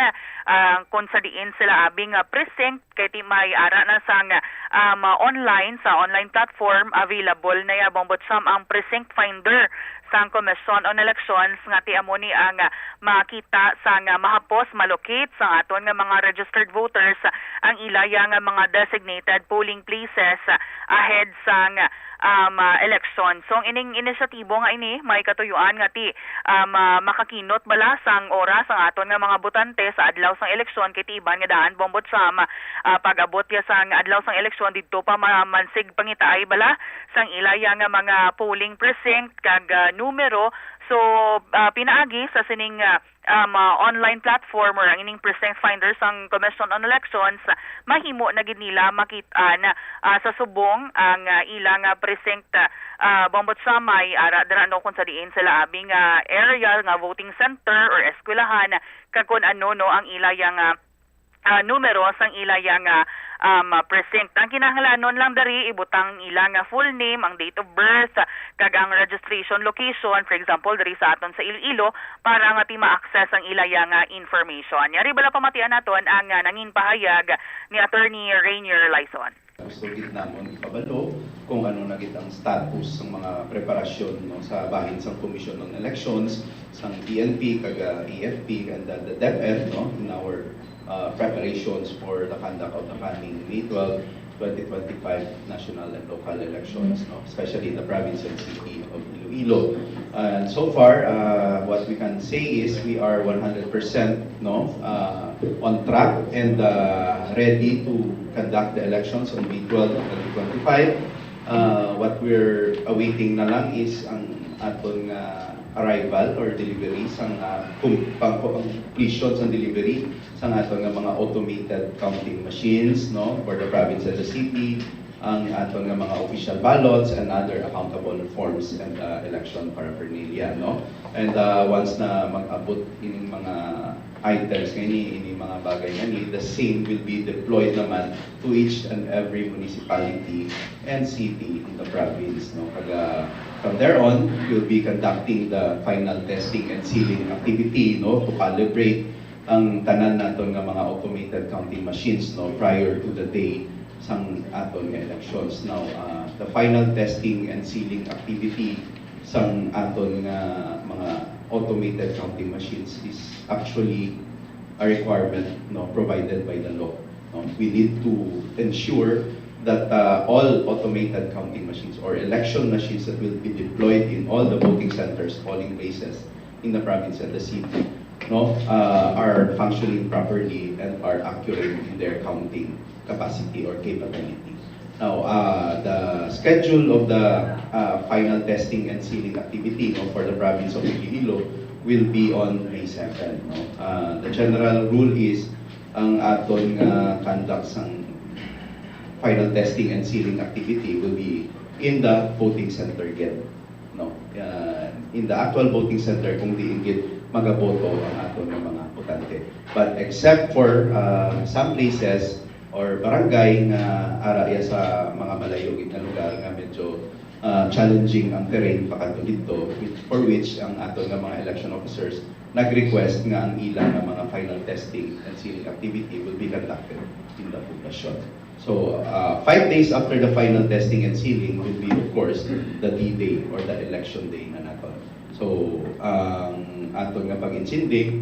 ah, kung sa diin sila abi nga precinct, kay ti may ara na sang, um, ah, online, sa online platform, available na ya, Bombo Cham, ang Precinct Finder sang Commission on Elections, nga ti amo ni ang, ah, makita sang, ah, mahapos, malocate sang aton nga mga registered voters ang ila ya nga mga designated polling places, ah, ahead sang, um, ah, eleksyon. So, ang ining inisyatibo nga ini may katuyuan nga ti, um, ah, makakinot bala sang oras ang aton nga mga botante sa adlaw sang eleksyon, kay ti iban nga daan, Bombo Cham, ah, pag-abot ya sang adlaw sang eleksyon, didto pa ma-, mansig pangitaay bala sang ila ya nga mga polling precinct kag, ah, numero. So, ah, pinaagi sa sining, ah, um, ah, online platform or ang ining precinct finder sang Commission on Elections, mahimo na gid nila makit-an, ah, sa subong ang, ah, ila nga precinct, ah, Bombo Cham, may ara dira, no, kung sa diin sila abi nga area nga voting center or eskwelahan, kag kun ano, no, ang ila ya nga, ah, numero sang ila ya nga, um, precinct. Ang kinahanglanon lang diri, ibutang ila nga full name, ang date of birth, kag ang registration location, for example, diri sa aton sa Iloilo, para nga ti ma-access ang ila ya nga information. Yari bala pamatian naton ang, ah, nangin pahayag ni Attorney Rainier Laison. Gusto gid namon ikabalo kung ano na gid ang status sang mga preparasyon, no, sa bahin sang Commission on Elections, sang P N P, kag, ah, A F P, and the, the DepEd, no, in our, uh, preparations for the conduct of the coming May twelve, twenty twenty-five national and local elections, no, especially in the province and city of Iloilo. And so far, uh, what we can say is we are one hundred percent, no, uh, on track and, uh, ready to conduct the elections on May twelve, twenty twenty-five. Uh, what we're awaiting na lang is ang aton nga arrival or delivery sang, uh, com-, pang-, completion sang delivery sang aton nga mga automated counting machines, no, for the province and the city, ang aton nga mga official ballots and other accountable forms and, uh, election paraphernalia, no? And, uh, once na mag-abot ining mga items nga ini, ini mga bagay nga ini, the same will be deployed naman to each and every municipality and city in the province, no? Kag, uh, from there on, we'll be conducting the final testing and sealing activity, no, to calibrate ang tanan naton nga mga automated counting machines, no, prior to the day sang aton nga elections. Now, uh, the final testing and sealing activity sang aton nga mga automated counting machines is actually a requirement, no, provided by the law, no? We need to ensure that, uh, all automated counting machines or election machines that will be deployed in all the voting centers, polling places in the province and the city, no, uh, are functioning properly and are accurate in their counting capacity or capability. Now, uh, the schedule of the, uh, final testing and sealing activity, no, for the province of Iloilo will be on May seven, no? Uh, the general rule is ang aton nga conduct sang final testing and sealing activity will be in the voting center gid, no? Uh, in the actual voting center kung diin gid magaboto ang aton nga mga botante. But except for, uh, some places or barangay nga ara ya sa mga malayo gid nga lugar nga medyo, uh, challenging ang terrain pakadto didto, which, for which ang aton nga mga election officers nag-request nga ang ila nga mga final testing and sealing activity will be conducted in the poblasyon. So, uh, five days after the final testing and sealing will be, of course, the D-Day or the election day na naton. So, ang aton nga pag-intindi,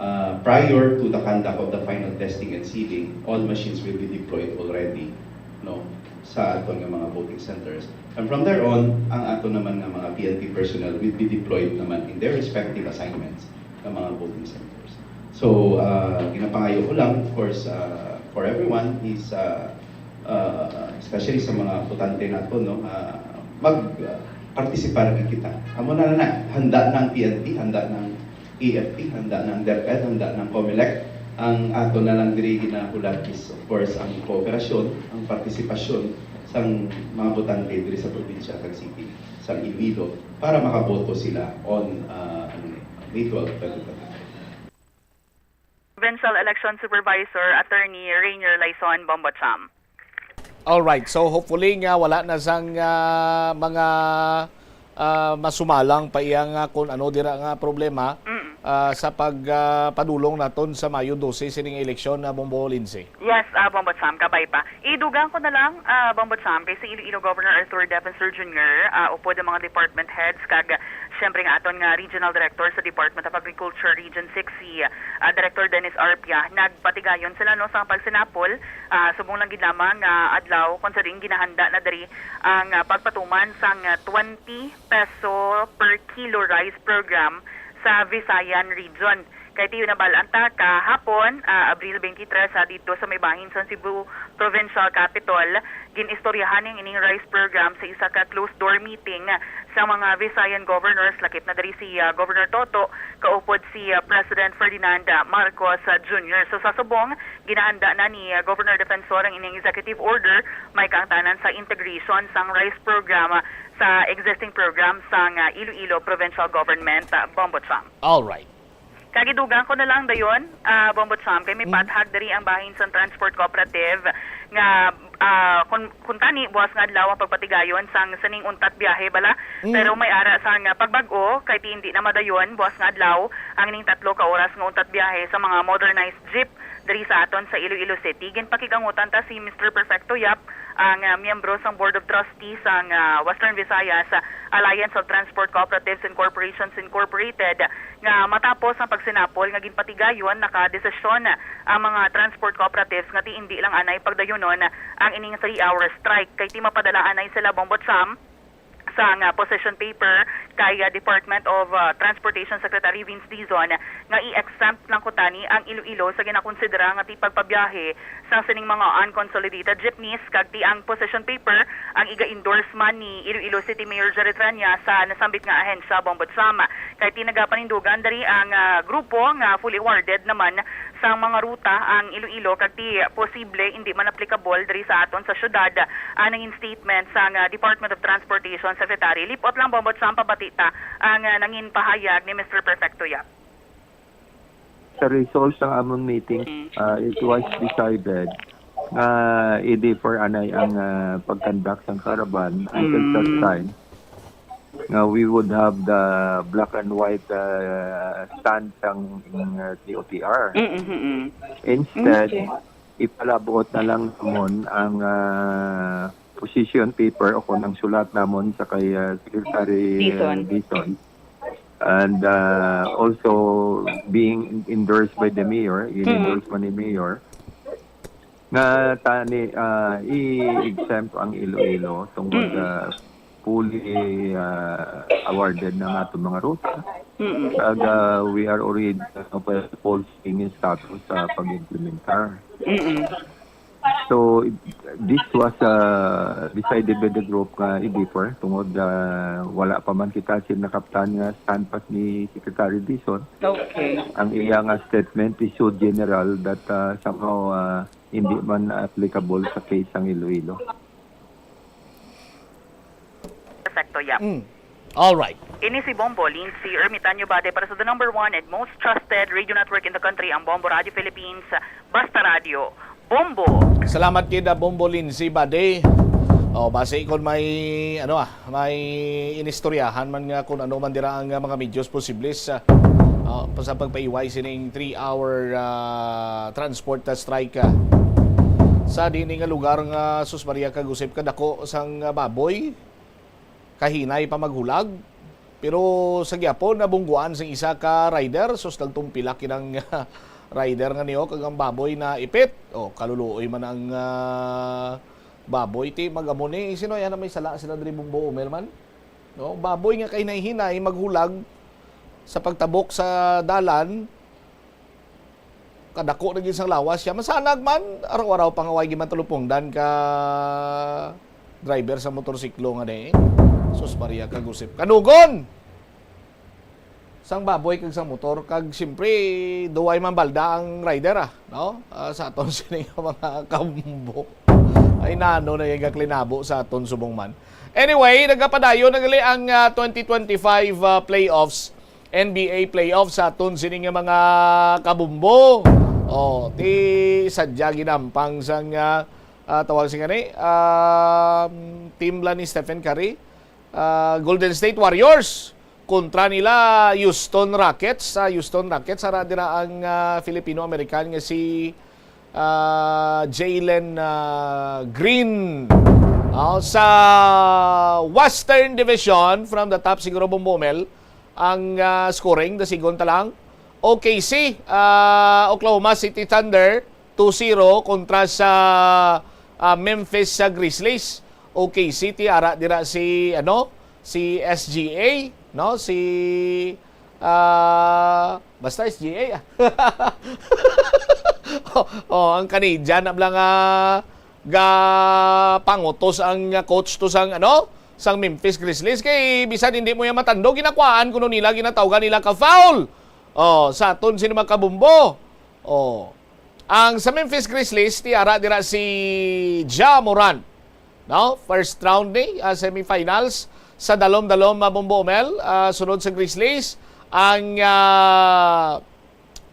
uh, prior to the conduct of the final testing and sealing, all machines will be deployed already, no, sa aton nga mga voting centers. And from there on, ang aton naman nga mga P N P personnel will be deployed naman in their respective assignments nga mga voting centers. So, uh, ginapangayo ko lang, of course, uh, for everyone is, uh, uh, especially sa mga botante nato, no, uh, mag, uh, partisipar gid kita. Amo na na, handa na ang P N P, handa na ang A F P, handa na ang DepEd, handa na ang Comelec. Ang ato na lang diri ginahulat is, of course, ang kooperasyon, ang partisipasyon sang mga botante diri sa probinsya kag city sang Iloilo para makaboto sila on, ah, ano ni, May twelve, twenty twenty-five. Provincial Election Supervisor, Attorney Rainier Laison, Bombo Cham. All right. So, hopefully nga wala na sang, ah, mga ah, masumalang pa iya nga kung ano dira nga problema, Mm. ah, sa pag, ah, padulong naton sa Mayo dose sining eleksyon na, Bombo Lindsay. Yes, ah, Bombo Sam, kabay pa. Idugang ko na lang, ah, Bombo Sam, kay si Iloilo Governor Arthur Defensor Junior, ah, upod ang mga department heads kag, ah, siyempre nga aton nga Regional Director sa Department of Agriculture Region six, si, ah, Director Dennis Arpia, nagpatigayon sila, no, sa pagsinapol, ah, subong lang gid lamang nga adlaw kung sa diin ginahanda na diri ang, ah, pagpatuman sang, ah, twenty peso per kilo rice program sa Visayan Region. Kay tiyo nabal-an ta kahapon, ah, Abril twenty-three, sa dito sa may bahin sa Cebu Provincial Capitol, gin-istoryahan ning ining rice program sa isa ka closed door meeting sa mga Visayan governors, lakip na diri si, ah, Governor Toto, kaupod si, ah, President Ferdinand, ah, Marcos, ah, Junior. So sa subong, ginahanda na ni, ah, Governor Defensor ang ining executive order, may kaangtanan sa integration sang rice program, ah, sa existing program sang, ah, Iloilo Provincial Government, ah, Bombo Cham. All right. Kagidugang ko na lang dayon, ah, Bombo Cham, kay may Mm. pathag diri ang bahin sang transport cooperative nga, ah, kun, kun tani, buwas nga adlaw ang pagpatigayon sang sining untat biyahe bala. Mm. Pero may ara sang, ah, pagbag-o, kay ti hindi na madayon, buwas nga adlaw, ang ining tatlo ka oras nga untat biyahe sa mga modernized jeep diri sa aton sa Iloilo City. Ginpakigangutan ta si Mister Perfecto Yap, ang, ah, miyembro sang Board of Trustees sang, ah, Western Visayas, ah, Alliance of Transport Cooperatives and Corporations Incorporated, nga matapos ang pagsinapol nga ginpatigayon, nakadesisyon ang mga transport cooperatives nga ti indi lang anay pagdayunon ang ining three-hour strike, kay ti mapadala anay sila, Bombo Cham, sang, ah, position paper kay, ah, Department of, ah, Transportation Secretary Vince Dizon nga i-exempt lang kuntani ang Iloilo sa ginakonsidera nga ti pagpabiyahe sang sining mga unconsolidated jeepneys, kag ti ang position paper ang iga-endorse man ni Iloilo City Mayor Jerry Tranya sa nasambit nga ahensya, Bombo Cham. Kay ti nagapanindugan diri ang, ah, grupo nga fully awarded naman sang mga ruta ang Iloilo, kag ti posible indi man applicable diri sa aton sa syudad ang nangin statement sang, ah, Department of Transportation Secretary. Lip-ot lang, Bombo Cham, pabati ta ang, ah, nangin pahayag ni Mister Perfecto Yap. Sa result sang amon meeting, Mm. ah, it was decided nga i-defer anay ang, ah, pag-conduct sang caravan until such Mm. time nga we would have the black and white, ah, stand sang, ah, D O T R. Mm, mm, mm. Instead, Okay. ipalabuot na lang namon ang, ah, position paper o kung ang sulat namon sa kay, ah, Secretary, ah, Dizon. Dizon. And, ah, also being endorsed by the mayor, Mm. in-endorse man ni mayor, nga tani, ah, i-exempt ang Iloilo tungod, Mm. ah, fully, ah, awarded na nga itong mga ruta. Mm. Kag, ah, we are already, uh, full swing status sa pag-implementar. Mm. So, it, this was, uh, decided by the group nga i-defer tungod, uh, wala pa man kita sin nakaptan nga stand pass ni Secretary Dizon. Okay. Ang iya nga statement is so general that, uh, somehow, uh, hindi man applicable sa case sang Iloilo. Perfecto, Yap. Mm. All right. Ini si Bombo Lindsay Ermitanyo Bade para sa the number one and most trusted radio network in the country, ang Bombo Radio Philippines. Basta Radio, Bombo. Salamat kida Bombo Lindsay Bade. O, basi kon may, ano, ah, may inistoryahan man nga kung ano man dira ang, ah, mga medios posibles, ah, ah, sa pagpaiway sining three-hour, ah, transport, ah, strike, ah, sa dini nga lugar nga, sus Maria, kag usip kadako sang, ah, baboy. Kahinay pa maghulag. Pero sa gyapon, nabungguan sang isa ka rider, sus, nagtumpilak inang rider nga niyo, kag ang baboy na ipit. O, kaluluoy man ang, ah, baboy. Ti, mag-amo ni, sino yan na may sala sila diri, Bombo Omer man? No? Baboy nga kahinay-hinay, maghulag sa pagtabok sa dalan, kadako na gid sang lawas siya. Masanag man, araw-araw pangaway gid man talupongdan ka driver sa motorsiklo nga ni. Sus Maria, kagusip. Kanugon! Sang baboy kag sang motor, kag siyempre, duway man balda ang rider, ah, no? Ah, sa aton sini nga mga kabumbo. Ay, nano na yung klinabo sa aton subong man. Anyway, nagapadayon na gali ang, ah, twenty twenty-five, ah, playoffs. N B A playoff sa aton sini nga mga kabumbo. O, ti sadya ginampang sang, ah, ah, tawag sini gani, um, team la ni Stephen Curry. ah, Golden State Warriors kontra nila Houston Rockets. Sa Houston Rockets, ara dira ang, ah, Filipino-American nga si, ah, Jalen, ah, Green. Oh, sa Western Division, from the top siguro, Bombo Mel, ang, ah, scoring, the second ta lang. O K C, ah, Oklahoma City Thunder, two zero kontra sa, ah, Memphis sa Grizzlies. O K C, ti ara dira si, ano, si S G A, no? Si, ah, basta S G A, ah. Oh, oh, ang Canadian na lang, ah, ga pangutos ang, ah, coach to sang, ano, sang Memphis Grizzlies. Kay bisan hindi mo yan matando, ginakwaan kuno nila, ginatawgan nila ka foul. Oh, sa aton sino, mga kabumbo. Oh. Ang sa Memphis Grizzlies, ti ara dira si Ja Morant. No? First round ni, ah, semifinals sa dalom-dalom, ah, Bombo Mel, ah, sunod sa Grizzlies, ang, ah,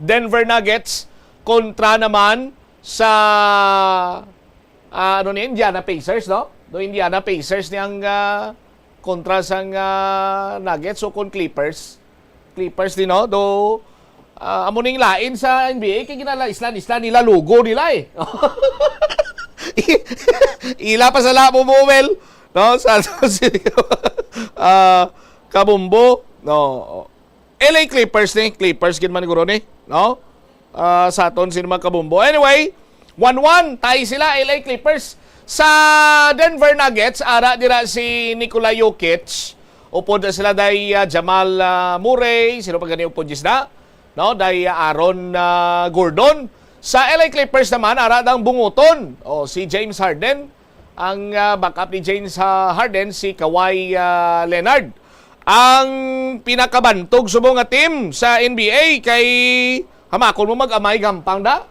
Denver Nuggets kontra naman sa, ah, ano ni, Indiana Pacers, no? Do Indiana Pacers ni ang, ah, kontra sang, ah, Nuggets o kon Clippers. Clippers din, no? Do, ah, amo ning lain sa N B A, kay ginalaislan-islan nila logo nila, eh. Ila pa sa labo mo, Mel, no? Sa, sa, ah, kabumbo, no? L A Clippers ni, Clippers gid man guro ni, no? Ah, sa aton sino, mga kabumbo. Anyway, one one, tie sila, L A Clippers. Sa Denver Nuggets, ara dira si Nikola Jokic. Upod na sila day, ah, Jamal, ah, Murray, sino pa gani upod, Jis, na? No, day, ah, Aaron, ah, Gordon. Sa L A Clippers naman, ara dang bunguton. O, si James Harden, ang, ah, backup ni James, ah, Harden, si Kawhi, ah, Leonard. Ang pinakabantog subong nga team sa N B A kay hamakon mo mag-amay gampang da.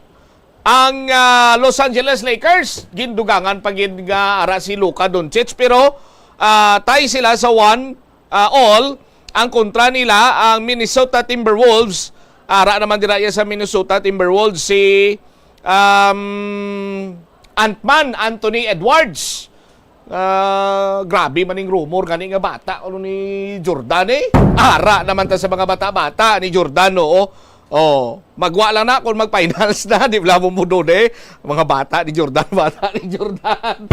Ang, ah, Los Angeles Lakers, gindugangan pa gid nga ara si Luka Doncic, pero, ah, tie sila sa one, ah, all. Ang kontra nila, ang Minnesota Timberwolves. Ara naman dira iya sa Minnesota Timberwolves si, um, Ant-Man, Anthony Edwards. Ah, grabe man ning rumor gani nga bata, ano, ni Jordan, eh. Ara naman ta sa mga bata-bata ni Jordan, oo. Oh, magwa lang na kung mag-finals na, di ba mo mo doon, eh. Mga bata ni Jordan, bata ni Jordan.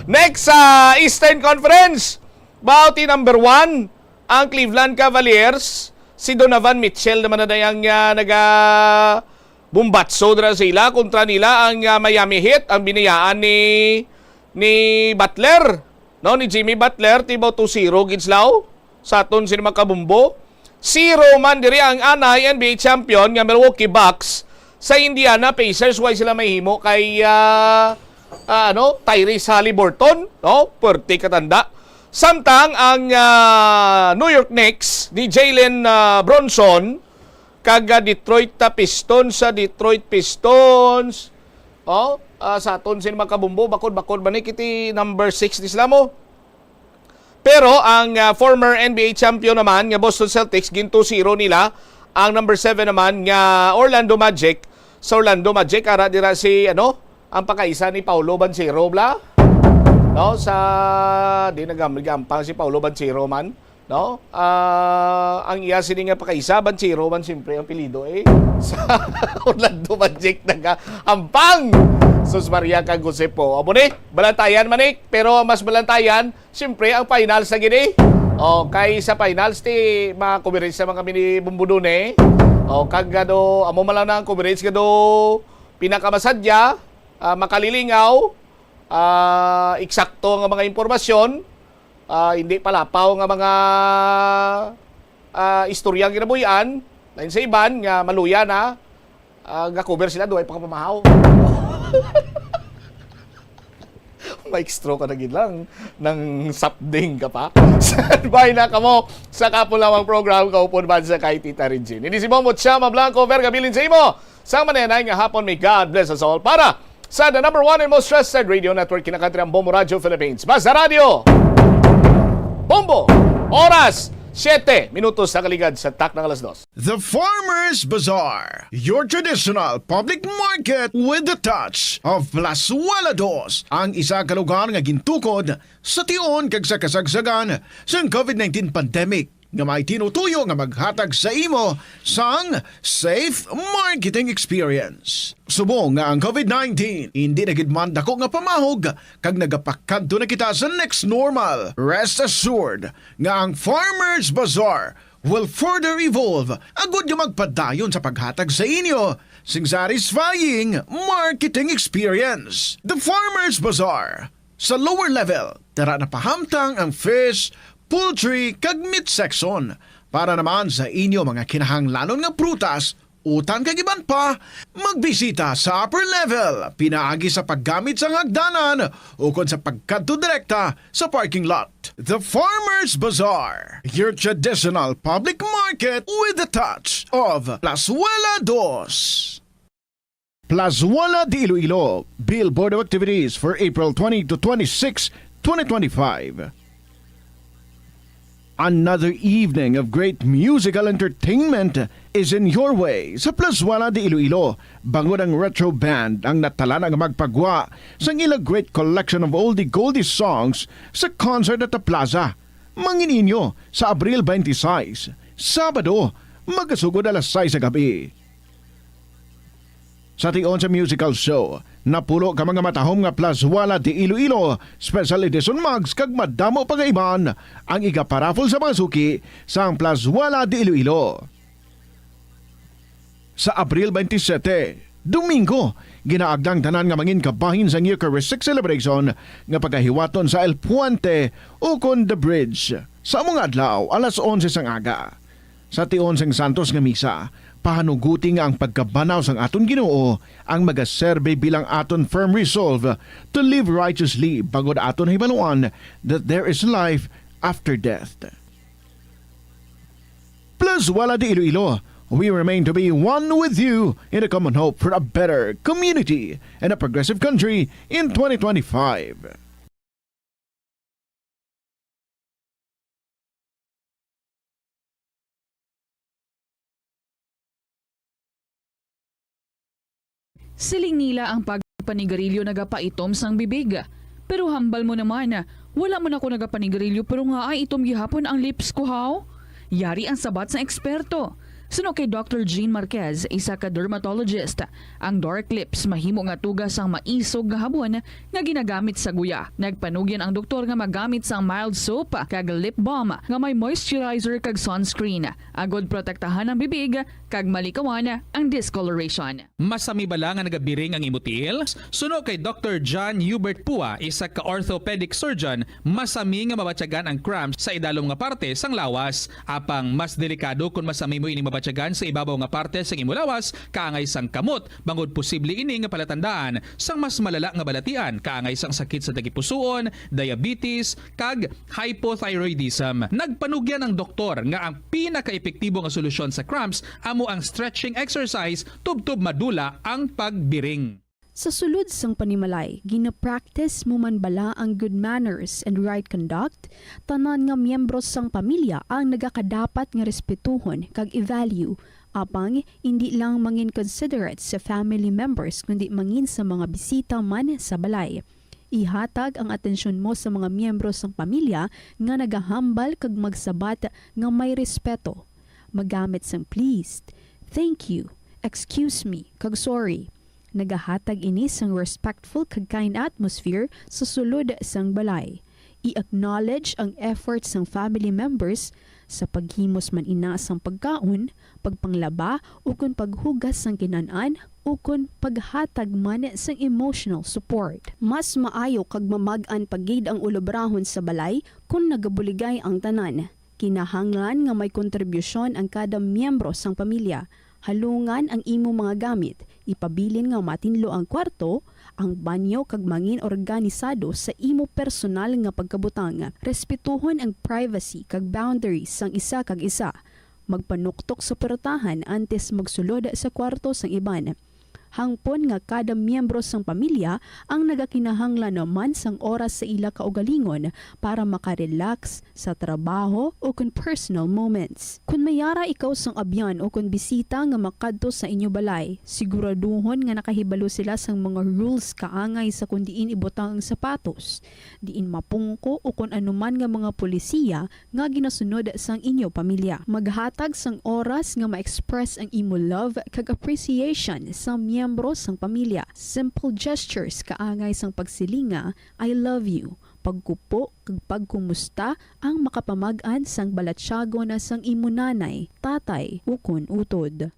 Next, sa Eastern Conference, bauti number one, ang Cleveland Cavaliers. Si Donovan Mitchell naman na dayang, ah, naga-, bombatso dira sa ila. Kontra nila ang, ah, Miami Heat, ang biniyaan ni, ni Butler, no, ni Jimmy Butler, tibaw two zero gid sila, oh, sa aton sini, mga kabumbo. Zero man diri ang anay N B A champion nga Milwaukee Bucks sa Indiana Pacers. Way sila mahimo kay, ah, ah, ano, Tyrese Haliburton, no? Pwerte katanda. Samtang ang, ah, New York Knicks ni Jalen, ah, Bronson kag, ah, Detroit, ah, Pistons, sa Detroit Pistons. Oh, ah, sa aton sin, mga kabumbo, bakod-bakod man ni, kiti number six ni sila mo. Pero ang, ah, former N B A champion naman nga Boston Celtics, gin two zero nila ang number seven naman nga Orlando Magic. Sa Orlando Magic, ara dira si, ano, ang pakaisa ni Paulo Banchero, bla? No, sa, di nagam-, nagampang si Paulo Banchero man, no? Ah, ang iya sini nga pakaisa, Banchero man, siyempre, ang apelyido, eh. Sa Orlando Magic, nagahampang. Sus Maria kag Jose po. Amo ni, balantayan man, eh. Pero mas balantayan, siyempre, ang finals na gini. O, kay sa finals, ti, ma-coverage sa mga mini bumbudone. O, kag, ano, amo man lang na ang coverage, gado, pinakamasadya, ah, makalilingaw, ah, eksakto nga mga impormasyon, ah, hindi palapaw nga mga, ah, istorya ang ginabuhian. Lain sa iban nga maluya na, ah, ga-cover sila, duway pa kapamahaw. Mic stroke ka na gid lang, nang sapding ka pa. Standby na kamo sa kapo lamang program, Kaupod Bansa kay Tita Regine. Hindi si Bombo Chama Blanco, Verga Bilin sa imo. Sa manenay nga hapon, may God bless us all. Para sa the number one and most trusted radio network, kinakantri ang Bombo Radio Philippines. Basta Radio Bombo. Oras, Siyete minutos sa kaligad sa takna nga alas dos. The Farmers Bazaar, your traditional public market with the touch of Plazuela Dos, ang isa ka lugar nga gintukod sa tion kag sa kasagsagan sang covid nineteen pandemic, nga may tinutuyo nga maghatag sa imo sang safe marketing experience. Subong nga ang covid nineteen hindi na gid man dako nga pamahog kag nagapakadto na kita sa next normal, rest assured nga ang Farmers Bazaar will further evolve agud nga magpadayon sa paghatag sa inyo sing satisfying marketing experience. The Farmers Bazaar, sa lower level, tara na pahamtang ang fish, poultry, kag meat section. Para naman sa inyo mga kinahanglanon nga prutas, utan kag iban pa, magbisita sa upper level pinaagi sa paggamit sang hagdanan ukon sa pagkadto direkta sa parking lot. The Farmers Bazaar, your traditional public market with the touch of Plazuela Dos. Plazuela de Iloilo, Billboard of Activities for April twenty to twenty-six, twenty twenty-five. Another evening of great musical entertainment is in your way sa Plazuela de Iloilo, bangod ang Retro Band ang natalana nga magpagwa sang ila great collection of oldie goldie songs sa concert at the plaza. Mangin-inyo sa Abril twenty-six, Sabado, magasugod alas sais sa gabi. Sa tion sa musical show, napulo ka mga matahom nga Plazuela de Iloilo Special Edition mugs kag madamo pa nga iban ang igaparaffle sa mga suki sang Plazuela de Iloilo. Sa Abril twenty-seven, Domingo, ginaagda ang tanan nga mangin kabahin sang Eucharistic Celebration nga pagahiwaton sa El Puente ukon The Bridge sa amo nga adlaw, alas onse sang aga. Sa tion sang Santos nga Misa, pahanuguti nga ang pagkabanaw sang aton Ginoo ang magaserbi bilang aton firm resolve to live righteously, bangod aton hibaluan that there is life after death. Plazuela de Iloilo, we remain to be one with you in a common hope for a better community and a progressive country in twenty twenty-five. Siling nila ang pagpanigarilyo nagapaitom sang bibig. Pero hambal mo naman, wala man ako nagapanigarilyo pero nga ay itom gihapon ang lips ko, haw? Yari ang sabat sang eksperto. Suno kay Doctor Jean Marquez, isa ka dermatologist, ang dark lips mahimo nga tuga sang maisog nga habon nga ginagamit sa guya. Nagpanugyan ang doktor nga magamit sang mild soap kag lip balm nga may moisturizer kag sunscreen, agod protektahan ang bibig kag malikawan ang discoloration. Masami bala nga nagabiring ang imo tiil? Suno kay Doctor John Hubert Pua, isa ka orthopedic surgeon, masami nga mabatyagan ang cramps sa idalom nga parte sang lawas. Apang mas delikado kon masami mo ini mabatyagan sa ibabaw nga parte sang imo lawas, kaangay sang kamot, bangod posible ini nga palatandaan sang mas malala nga balatian, kaangay sang sakit sa tagipusoon, diabetes, kag hypothyroidism. Nagpanugyan ang doktor nga ang pinakaepektibo nga solusyon sa cramps amo ang stretching exercise tubtob madula ang pagbiring. Sa sulod sang panimalay, gina-practice mo man bala ang good manners and right conduct? Tanan nga miyembro sang pamilya ang nagakadapat nga respetuhon kag i-value. Apang indi lang mangin considerate sa family members, kundi mangin sa mga bisita man sa balay. Ihatag ang atensyon mo sa mga miyembro sang pamilya nga nagahambal kag magsabat nga may respeto. Magamit sang please, thank you, excuse me, kag sorry. Nagahatag ini sang respectful kag kind atmosphere sa sulod sang balay. I-acknowledge ang effort sang family members sa paghimos man ina sang pagkaon, pagpanglaba, ukon paghugas sang kinan-an, ukon paghatag man sang emotional support. Mas maayo kag mamag-an pa gid ang ulobrahon sa balay kon nagabuligay ang tanan. Kinahanglan nga may kontribusyon ang kada miyembro sang pamilya. Halungan ang imo mga gamit, ipabilin nga matinlo ang kwarto, ang banyo, kag mangin organisado sa imo personal nga pagkabutang. Respetuhon ang privacy kag boundaries sang isa kag isa. Magpanuktok sa purtahan antes magsulod sa kwarto sang iban. Hangpon nga kada miyembro sang pamilya ang nagakinahanglan man sang oras sa ila kaugalingon para makarelax sa trabaho o kon personal moments. Kon may yara ikaw sang abyan o kon bisita nga makadto sa inyo balay, siguraduhon nga nakahibalo sila sang mga rules kaangay sa kon diin ibutang ang sapatos, diin mapungko o kon anuman nga mga polisiya nga ginasunod sang inyo pamilya. Maghatag sang oras nga ma-express ang imo love kag appreciation sa miyembro sang pamilya. Simple gestures kaangay sang pagsiling nga, "I love you," pagkupo kag pagkumusta ang makapamag-an sang balatyagon sang imo nanay, tatay, ukon utod.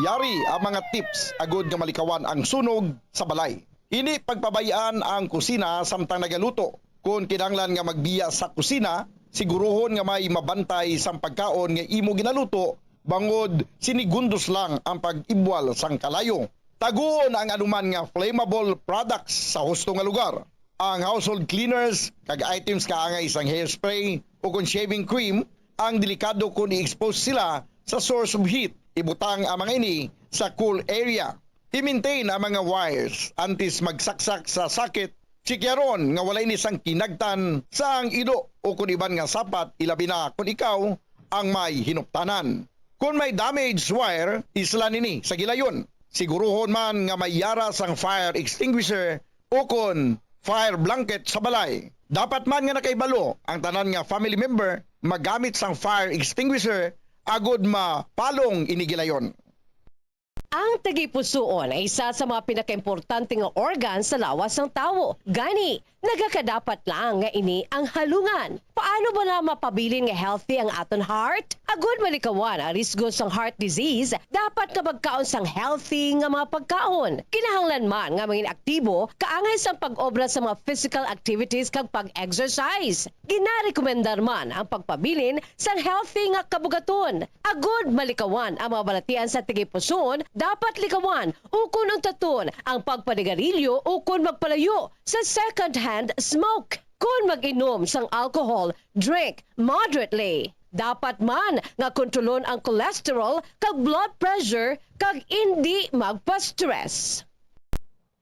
Yari ang mga tips agud nga malikawan ang sunog sa balay. Ini pagpabay-an ang kusina samtang nagaluto. Kon kinahanglan nga magbiya sa kusina, siguruhon nga may mabantay sang pagkaon nga imo ginaluto, bangod sinigundos lang ang pag-ibwal sang kalayo. Taguon ang anuman nga flammable products sa husto nga lugar. Ang household cleaners kag items kaangay sang hairspray o kon shaving cream ang delikado kon i-expose sila sa source of heat. Ibutang ang mga ini sa cool area. I-maintain ang mga wires antes magsaksak sa socket. Chikyaron nga wala ini sang kinagtan sa ang ido o kon iban nga sapat, ilabi na kon ikaw ang may hinuptanan. Kon may damaged wire, islan ini sa gilayon. Siguruhon man nga may yara sang fire extinguisher o kon fire blanket sa balay. Dapat man nga nakahibalo ang tanan nga family member magamit sang fire extinguisher agud mapalong ini gilayon. Ang tagipusoon ay isa sa mga pinakaimportante nga organ sa lawas sang tawo. Gani, nagakadapat lang nga ini ang halungan. Paano bala mapabilin nga healthy ang aton heart? Agud malikawan ang risgo sang heart disease, dapat nga magkaon sang healthy nga mga pagkaon. Kinahanglan man nga mangin aktibo kaangay sang pag-obra sa mga physical activities kag pag-exercise. Ginarekomendar man ang pagpabilin sang healthy nga kabugaton. Agud malikawan ang mga balatian sa tagipusoon, dapat likawan ukon untaton ang pagpanigarilyo ukon magpalayo sa second-hand smoke. Kon mag-inom sang alcohol, drink moderately. Dapat man nga kontrolon ang cholesterol kag blood pressure kag indi magpa-stress.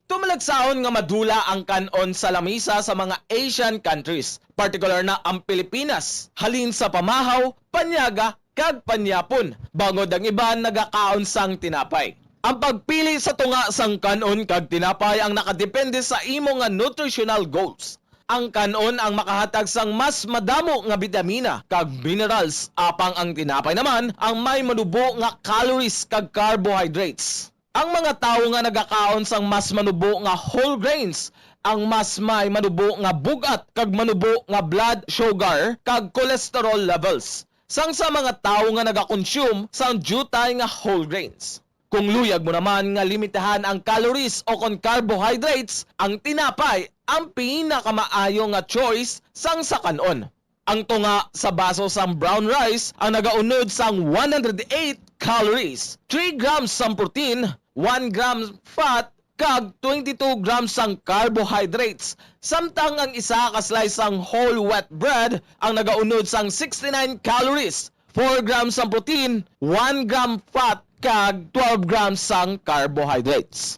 Tumalagsahon nga madula ang kan-on sa lamisa sa mga Asian countries, partikular na ang Pilipinas, halin sa pamahaw, panyaga, kag panyapon, bangod ang iban nagakaon sang tinapay. Ang pagpili sa tunga sang kan-on kag tinapay ang nakadepende sa imo nga nutritional goals. Ang kan-on ang makahatag sang mas madamo nga bitamina kag minerals, apang ang tinapay naman ang may manubo nga calories kag carbohydrates. Ang mga tawo nga nagakaon sang mas manubo nga whole grains ang mas may manubo nga bug-at kag manubo nga blood sugar kag cholesterol levels sang sa mga tawo nga nagakonsume sang diutay nga whole grains. Kung luyag mo naman nga limitahan ang calories o kon carbohydrates, ang tinapay ang pinakamaayo nga choice sang sa kan-on. Ang tunga sa baso sang brown rice ang nagaunod sang one hundred eight calories, three grams sang protein, one gram fat, kag twenty-two grams sang carbohydrates, samtang ang isa ka slice sang whole wheat bread ang nagaunod sang sixty-nine calories, four grams sang protein, one gram fat, kag twelve grams sang carbohydrates.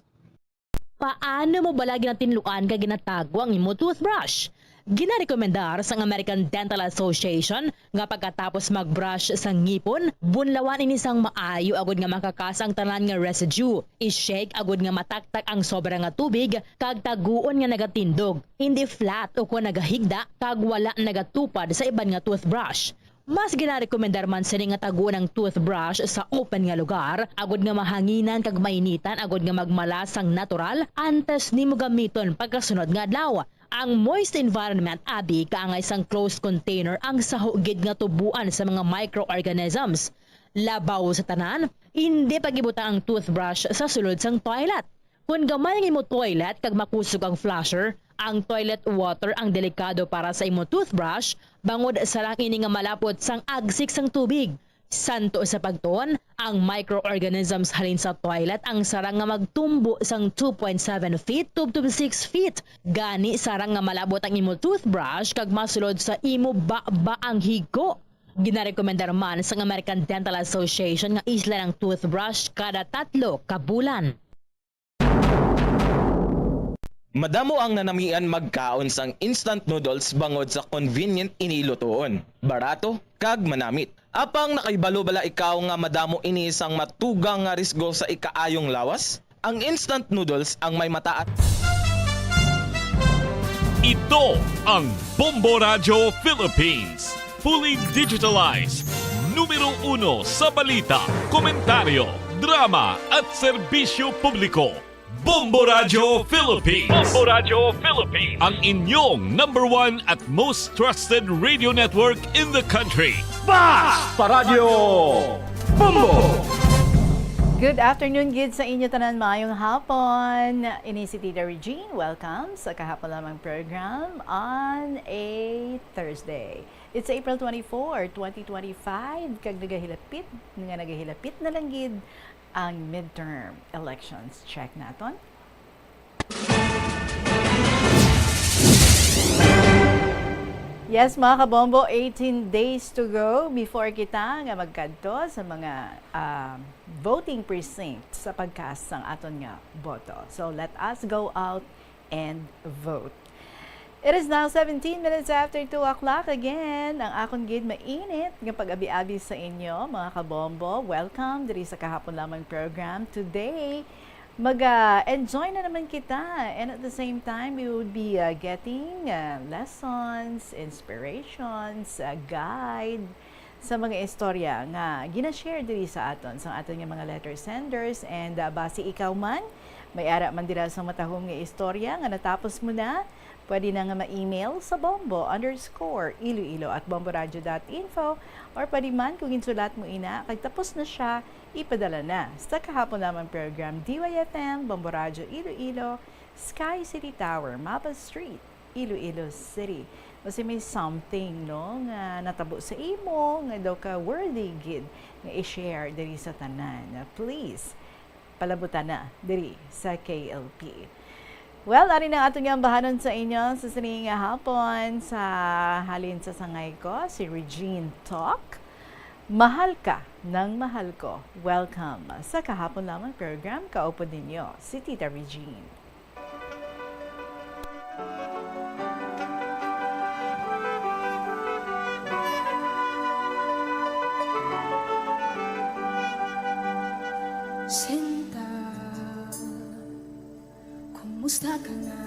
Paano mo bala ginatinluan kag ginatago ang imo toothbrush? Ginarekomendar sang American Dental Association nga pagkatapos mag-brush sa ngipon, bunlawan ini sang maayo agud nga makakas ang tanan nga residue. I-shake agud nga mataktak ang sobra nga tubig kag taguon nga nagatindog, hindi flat ukon nagahigda kag wala nagatupad sa iban nga toothbrush. Mas ginarekomendar man sini nga taguon ang toothbrush sa open nga lugar, agud nga mahanginan kag mainitan agud nga magmala sang natural antes nimo gamiton pagkasunod nga adlaw. Ang moist environment abi kaangay sang closed container ang saho gid nga tuboan sa mga microorganisms. Labaw sa tanan, indi pag-ibutang ang toothbrush sa sulod sang toilet. Kon gamay ang imo toilet kag makusog ang flusher, ang toilet water ang delikado para sa imo toothbrush, bangod sarang ini nga malapot sang agsik sang tubig. Santo sa pagtuon, ang microorganisms halin sa toilet ang sarang nga magtumbo sang two point seven feet to, to six feet. Gani, sarang nga malabot ang imo toothbrush kag masulod sa imo baba ang higko. Ginarekomendar man sang American Dental Association nga islan ang toothbrush kada tatlo ka bulan. Madamo ang nanamian magkaon sang instant noodles bangod sa convenient ini lutoon, barato, kag manamit. Apang nakahibalo bala ikaw nga madamo ini sang matugang nga risgo sa ikaayong lawas? Ang instant noodles ang may mataas. Ito ang Bombo Radyo Philippines. Fully digitalized. Numero uno sa balita, komentaryo, drama, at serbisyo publiko. Bombo Radyo Philippines. Bombo Radyo Philippines. Ang inyong number one at most trusted radio network in the country. Basta Radyo Bombo! Good afternoon gid sa inyo tanan. Maayong hapon. Ini si Tita Regine. Welcome sa kahapon lamang program on a Thursday. It's April twenty-four, twenty twenty-five, kag nagahilapit, nga nagahilapit na lang gid ang midterm elections. Check naton. Yes, mga kabombo, eighteen days to go before kita nga magkadto sa mga, ah, voting precinct sa pag-cast sang aton nga boto. So, let us go out and vote. It is now seventeen minutes after two o'clock again. Ang akon gid mainit nga pag-abi-abi sa inyo, mga kabombo. Welcome diri sa kahapon lamang program. Today, maga-enjoy na naman kita. And at the same time, we would be, uh, getting, uh, lessons, inspirations, uh, guide sa mga istorya nga gina-share diri sa aton, sa aton nga mga letter senders. And, uh, basi ikaw man, may ara man dira sa matahom nga istorya nga natapos mo na, pwede na nga ma-email sa bombo underscore iloilo at bomboradio dot info, or pwede man kung ginsulat mo ina kag tapos na siya, ipadala na sa kahapon lamang program, D Y F M, Bombo Radyo Iloilo, Sky City Tower, Mapa Street, Iloilo City. Basi may something, no, nga natabo sa imo nga daw ka worthy gid nga i-share diri sa tanan, please palabutan na diri sa K L P. Well, ari na ato nga ambahanon sa inyo sa sini nga hapon sa halin sa sangay ko, si Regine Talk. Mahal ka ng mahal ko. Welcome sa kahapon lamang program. Kaupod ninyo si Tita Regine. Sinta, kumusta ka na?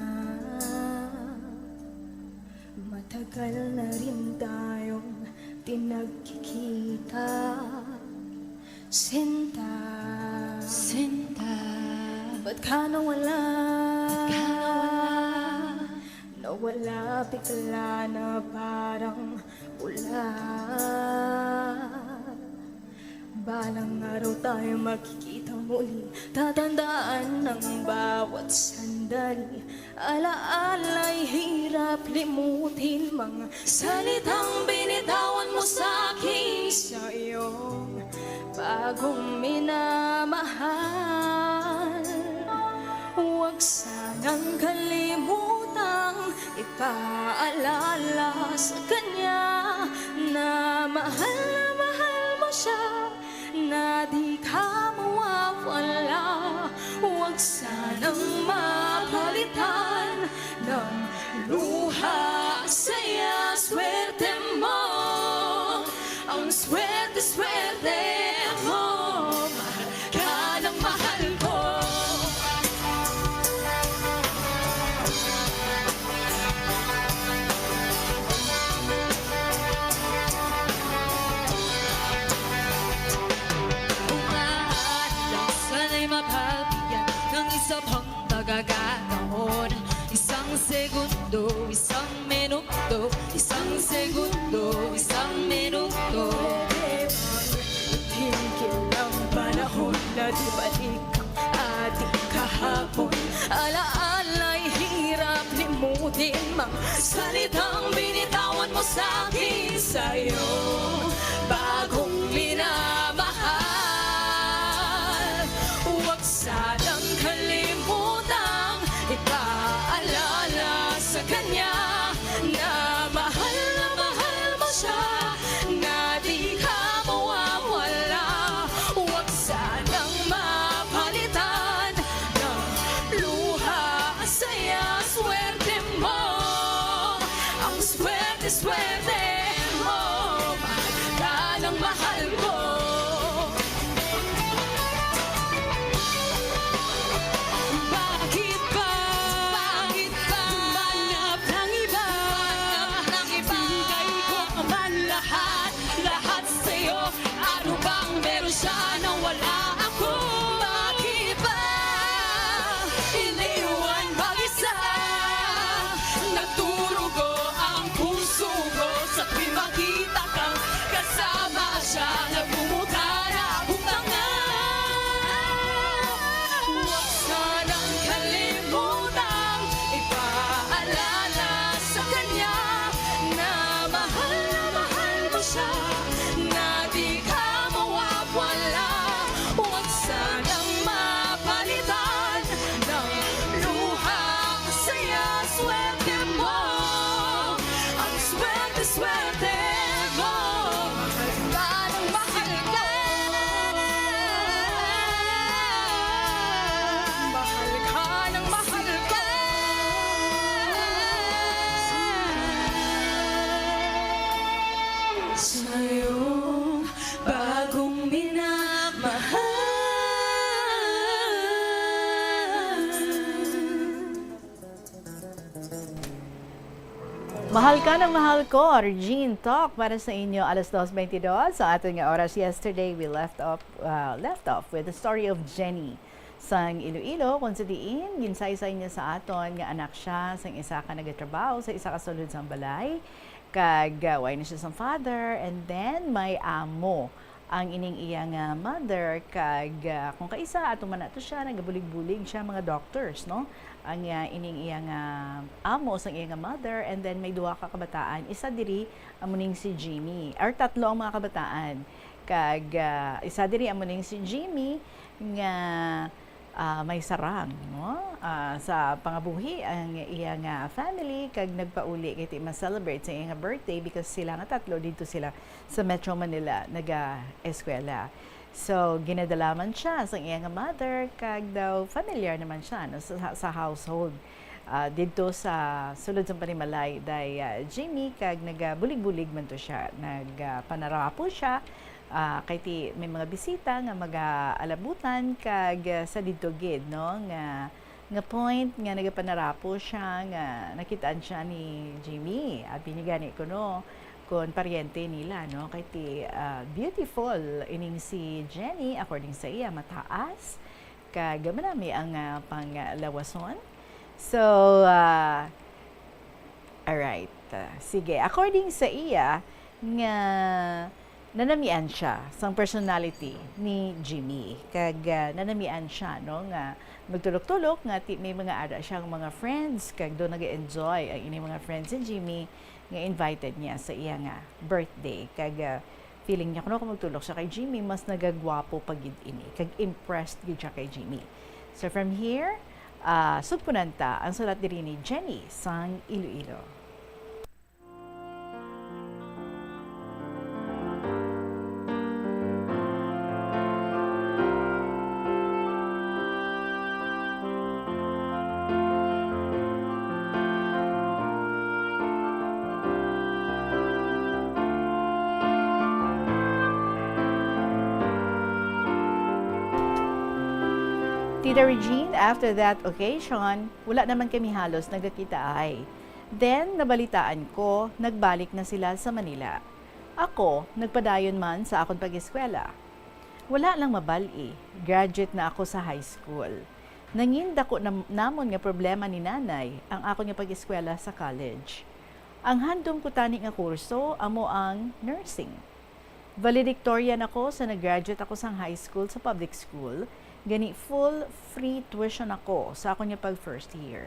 Matagal na rin tayong di nagkikita. Sinta, Sinta, ba't ka nawala? Ba't ka nawala? Nawala bigla na parang pula. Balang araw tayo magkikita muli. Tatandaan ang bawat sandali. Alaala'y hirap limutin, mga salitang binitawan mo sa akin sa iyong bagong minamahal. Huwag sanang kalimutang ipaalala sa kanya na mahal na mahal mo siya, na di ka mawawala. Huwag sanang mapalitan ng luha, saya, swerte mo. Ang swerte, swerte mo. Mahal ka ng mahal ko. Umahad lang sana'y mapagbigyan ng isa pang pagkakataon. Isang segundo, isang minuto, isang segundo, isang minuto. Pwede bang itigil ang panahon na di balik ang ating kahapon? Alaala'y hirap limutin, mga salitang binitawan mo sa akin sa iyong bagong mina- Swerte mo, ang swerte, swerte mo. Mahal ka ng mahal ko. Mahal ka ng mahal ko. Sa iyong bagong minamahal. Mahal ka ng mahal ko, Regine Talk para sa inyo, alas dos twenty-two sa aton nga oras. Yesterday, we left off, uh, left off with the story of Jenny sang Iloilo, kung sa diin, ginsaysay niya sa aton nga anak siya sang isa ka nagatrabaho sa isa ka sulod sang balay, kag, uh, way na siya sang father, and then may amo ang ining iya nga mother, kag, ah, kung kaisa, ato man nato siya, nagabulig-bulig siya mga doctors, no? Ang, ah, ining iya nga amo sang iya nga mother, and then may duha ka kabataan, isa diri amo ning si Jimmy, or tatlo ang mga kabataan, kag, ah, isa diri amo ning si Jimmy nga, ah, may sarang, no? Ah, sa pangabuhi ang iya nga family, kag nagpauli kay ti ma-celebrate sa iya nga birthday because sila nga tatlo didto sila sa Metro Manila naga-eskwela. So, ginadala man siya sang iya nga mother, kag daw familiar naman siya, no, sa, sa household. Ah, didto sa sulod sang panimalay, day, ah, Jimmy, kag nagabulig-bulig man to siya. Nag, ah, panarapo siya, ah, kay ti may mga bisita nga magaalabutan, kag, ah, sa didto gid, no, nga nga point nga nagapanarapo siya nga nakitaan siya ni Jimmy. Abi ni gani kuno kon paryente nila, no? Kay ti, ah, beautiful ining si Jenny, according sa iya, mataas, kag manami ang, ah, panglawason. So, ah, alright. Ah, sige, according sa iya, nga nanamian siya sang personality ni Jimmy, kag, ah, nanamian siya, no, nga magtulok-tulok nga ti-, may mga ara siyang mga friends, kag do nag-enjoy ang ini mga friends ni Jimmy nga invited niya sa iya nga birthday. Kag, ah, feeling niya kuno kung magtulok siya kay Jimmy, mas nagagwapo pa gid ini, kag impressed gid siya kay Jimmy. So from here, ah, sugpunan ta ang sulat diri ni Jenny sang Iloilo. Tita Regine, after that occasion, wala naman kami halos nagkakita ay. Then, nabalitaan ko, nagbalik na sila sa Manila. Ako, nagpadayon man sa akon pag-eskwela. Wala lang mabal-i, graduate na ako sa high school. Nangin dako nam-, namon nga problema ni Nanay ang akon nga pag-eskwela sa college. Ang handom ko tani nga kurso amo ang nursing. Valedictorian ako sa nag-graduate ako sang high school sa public school, gani full free tuition ako sa akon nga pag first year.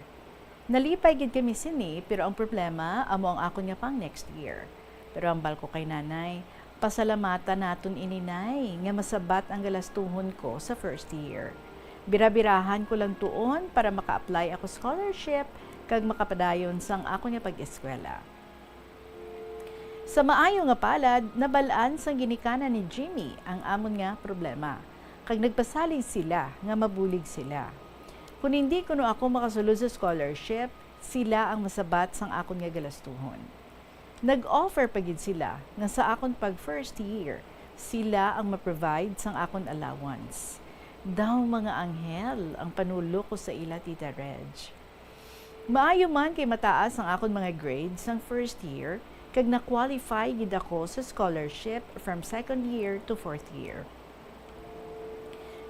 Nalipay gid kami sini, pero ang problema amo ang akon nga pang next year. Pero hambal ko kay Nanay, pasalamatan naton ini, Nay, nga masabat ang galastuhon ko sa first year. Birabirahan ko lang tuon para maka-apply ako scholarship kag makapadayon sang akon nga pag-eskwela. Sa maayo nga palad, nabal-an sang ginikanan ni Jimmy ang amon nga problema, kag nagpasalig sila nga mabulig sila. Kon hindi kuno ako makasulod sa scholarship, sila ang masabat sang akon nga galastuhon. Nag-offer pa gid sila nga sa akon pag first year, sila ang ma-provide sang akon allowance. Daw mga anghel ang panulok ko sa ila, Tita Reg. Maayo man kay mataas ang akon mga grades sang first year, kag na-qualify gid ako sa scholarship from second year to fourth year.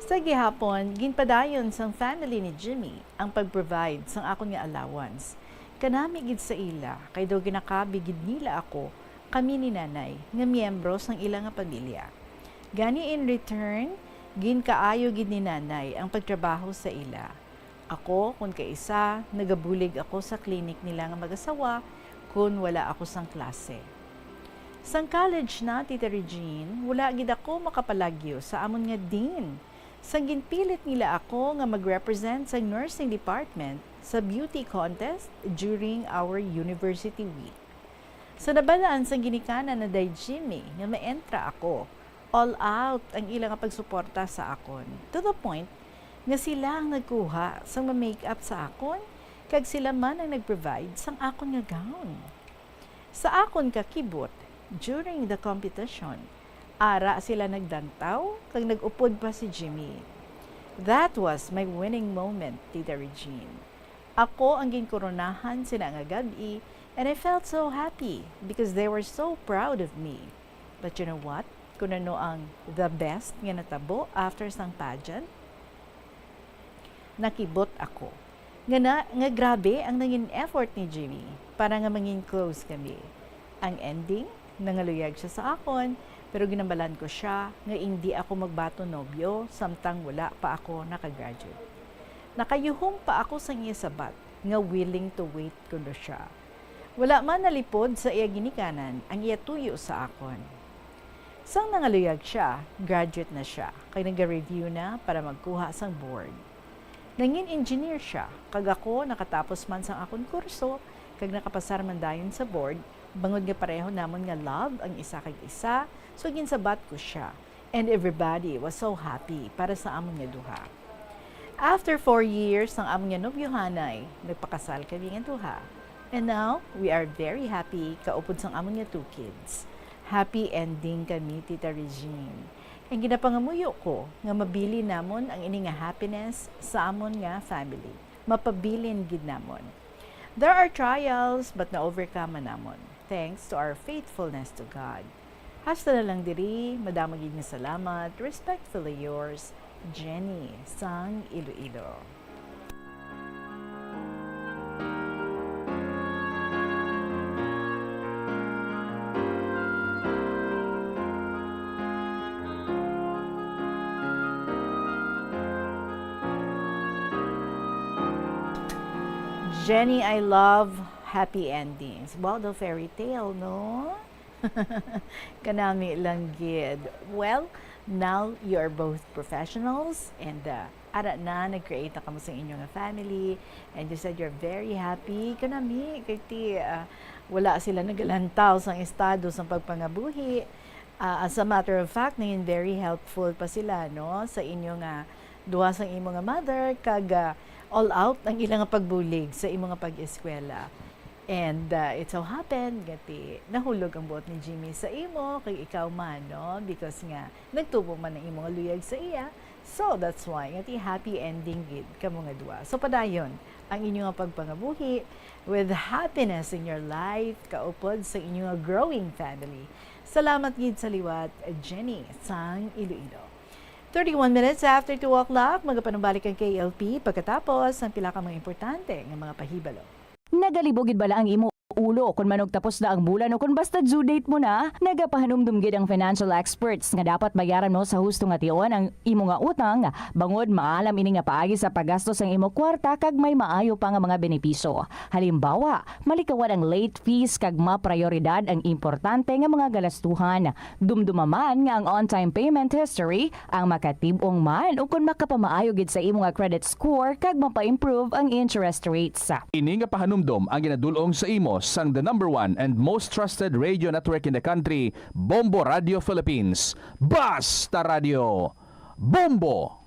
Sa gihapon, ginpadayon sang family ni Jimmy ang pag-provide sang akon nga allowance. Kanami gid sa ila, kay daw ginakabi gid nila ako, kami ni Nanay, nga miyembro sang ila nga pamilya. Gani in return, ginkaayo gid ni Nanay ang pagtrabaho sa ila. Ako, kon kaisa, nagabulig ako sa klinik nila nga mag-asawa kon wala ako sang klase. Sang college na, Tita Regine, wala gid ako makapalagyo sa amon nga dean. Sang ginpilit nila ako nga mag-represent sa nursing department, sa beauty contest during our university week. Sa nabalaan sang ginikanan na day Jimmy nga maentra ako, all out ang ila nga pagsuporta sa akon, to the point nga sila ang nagkuha sang ma-makeup sa akon, kag sila man ang nag-provide sang akon nga gown. Sa akon kakibot, during the competition, ara sila nagdantaw kag nag-upod pa si Jimmy. That was my winning moment, Tita Regine. Ako ang ginkoronahan sina nga gab-i, and I felt so happy because they were so proud of me. But you know what? Kung ano ang the best nga natabo after sang pageant? Nakibot ako nga na, nga grabe ang nangin effort ni Jimmy para nga mangin close kami. Ang ending, nangaluyag siya sa akon, pero ginambalan ko siya nga indi ako magbaton nobyo samtang wala pa ako nakagraduate. Nakayuhom pa ako sang iya sabat nga willing to wait kuno siya. Wala man nalipod sa iya ginikanan ang iya tuyo sa akon. Sang nangaluyag siya, graduate na siya, kag naga-review na para magkuha sang board. Nangin engineer siya, kag ako nakatapos man sang akon kurso, kag nakapasar man dayon sa board, bangod nga pareho namon nga love ang isa kag isa, so ginsabat ko siya. And everybody was so happy para sa amon nga duha. After four years sang amon nga nobyohanay, nagpakasal kami nga duha. And now, we are very happy kaupod sang amon nga two kids. Happy ending kami, Tita Regine. Ang ginapangamuyo ko nga mabilin namon ang ini nga happiness sa amon nga family. Mapabilin gid namon. There are trials, but na-overcome man namon, thanks to our faithfulness to God. Hasta na lang diri, madamo gid nga salamat. Respectfully yours, Jenny, sang Iloilo. Jenny, I love happy endings. Wow, the fairy tale, no? Kanami lang gid. Well, now you are both professionals and, uh, ara na, nag-create na kamo sa inyo nga family and you said you're very happy. Kanami, kay ti, uh, wala sila nagalantaw sang estado sang pagpangabuhi. Uh, as a matter of fact, naging very helpful pa sila, no, sa inyo nga duha sang imo nga mother, kag, uh, all out ang ila nga pagbulig sa imo nga pag-eskwela. And, uh, it so happened nga ti nahulog ang buot ni Jimmy sa imo, kag ikaw man, no? Because nga nagtubo man ang imo nga luyag sa iya. So, that's why nga ti happy ending gid kamo nga duha. So, padayon ang inyo nga pagpangabuhi with happiness in your life, kaupod sa inyo nga growing family. Salamat gid sa liwat, Jenny, sang Iloilo. Thirty-one minutes after two o'clock, magapanumbalik ang K L P pagkatapos ang pila ka mga importante nga mga pahibalo. Nagalibog gid bala ang imo ulo kon manugtapos na ang bulan o kon basta due date mo na? Nagapahanumdom gid ang financial experts nga dapat bayaran mo sa husto nga tion ang imo nga utang, bangod maalam ini nga paagi sa paggastos ang imo kwarta kag may maayo pa nga mga benepisyo. Halimbawa, malikawan ang late fees kag maprayoridad ang importante nga mga galastuhan. Dumduma man nga ang on-time payment history ang makatib-ong man ukon makapamaayo gid sa imo nga credit score kag mapa-improve ang interest rates. Ini nga pahanumdom ang ginadul-ong sa imo sang the number one and most trusted radio network in the country, Bombo Radio Philippines. Basta Radio, Bombo!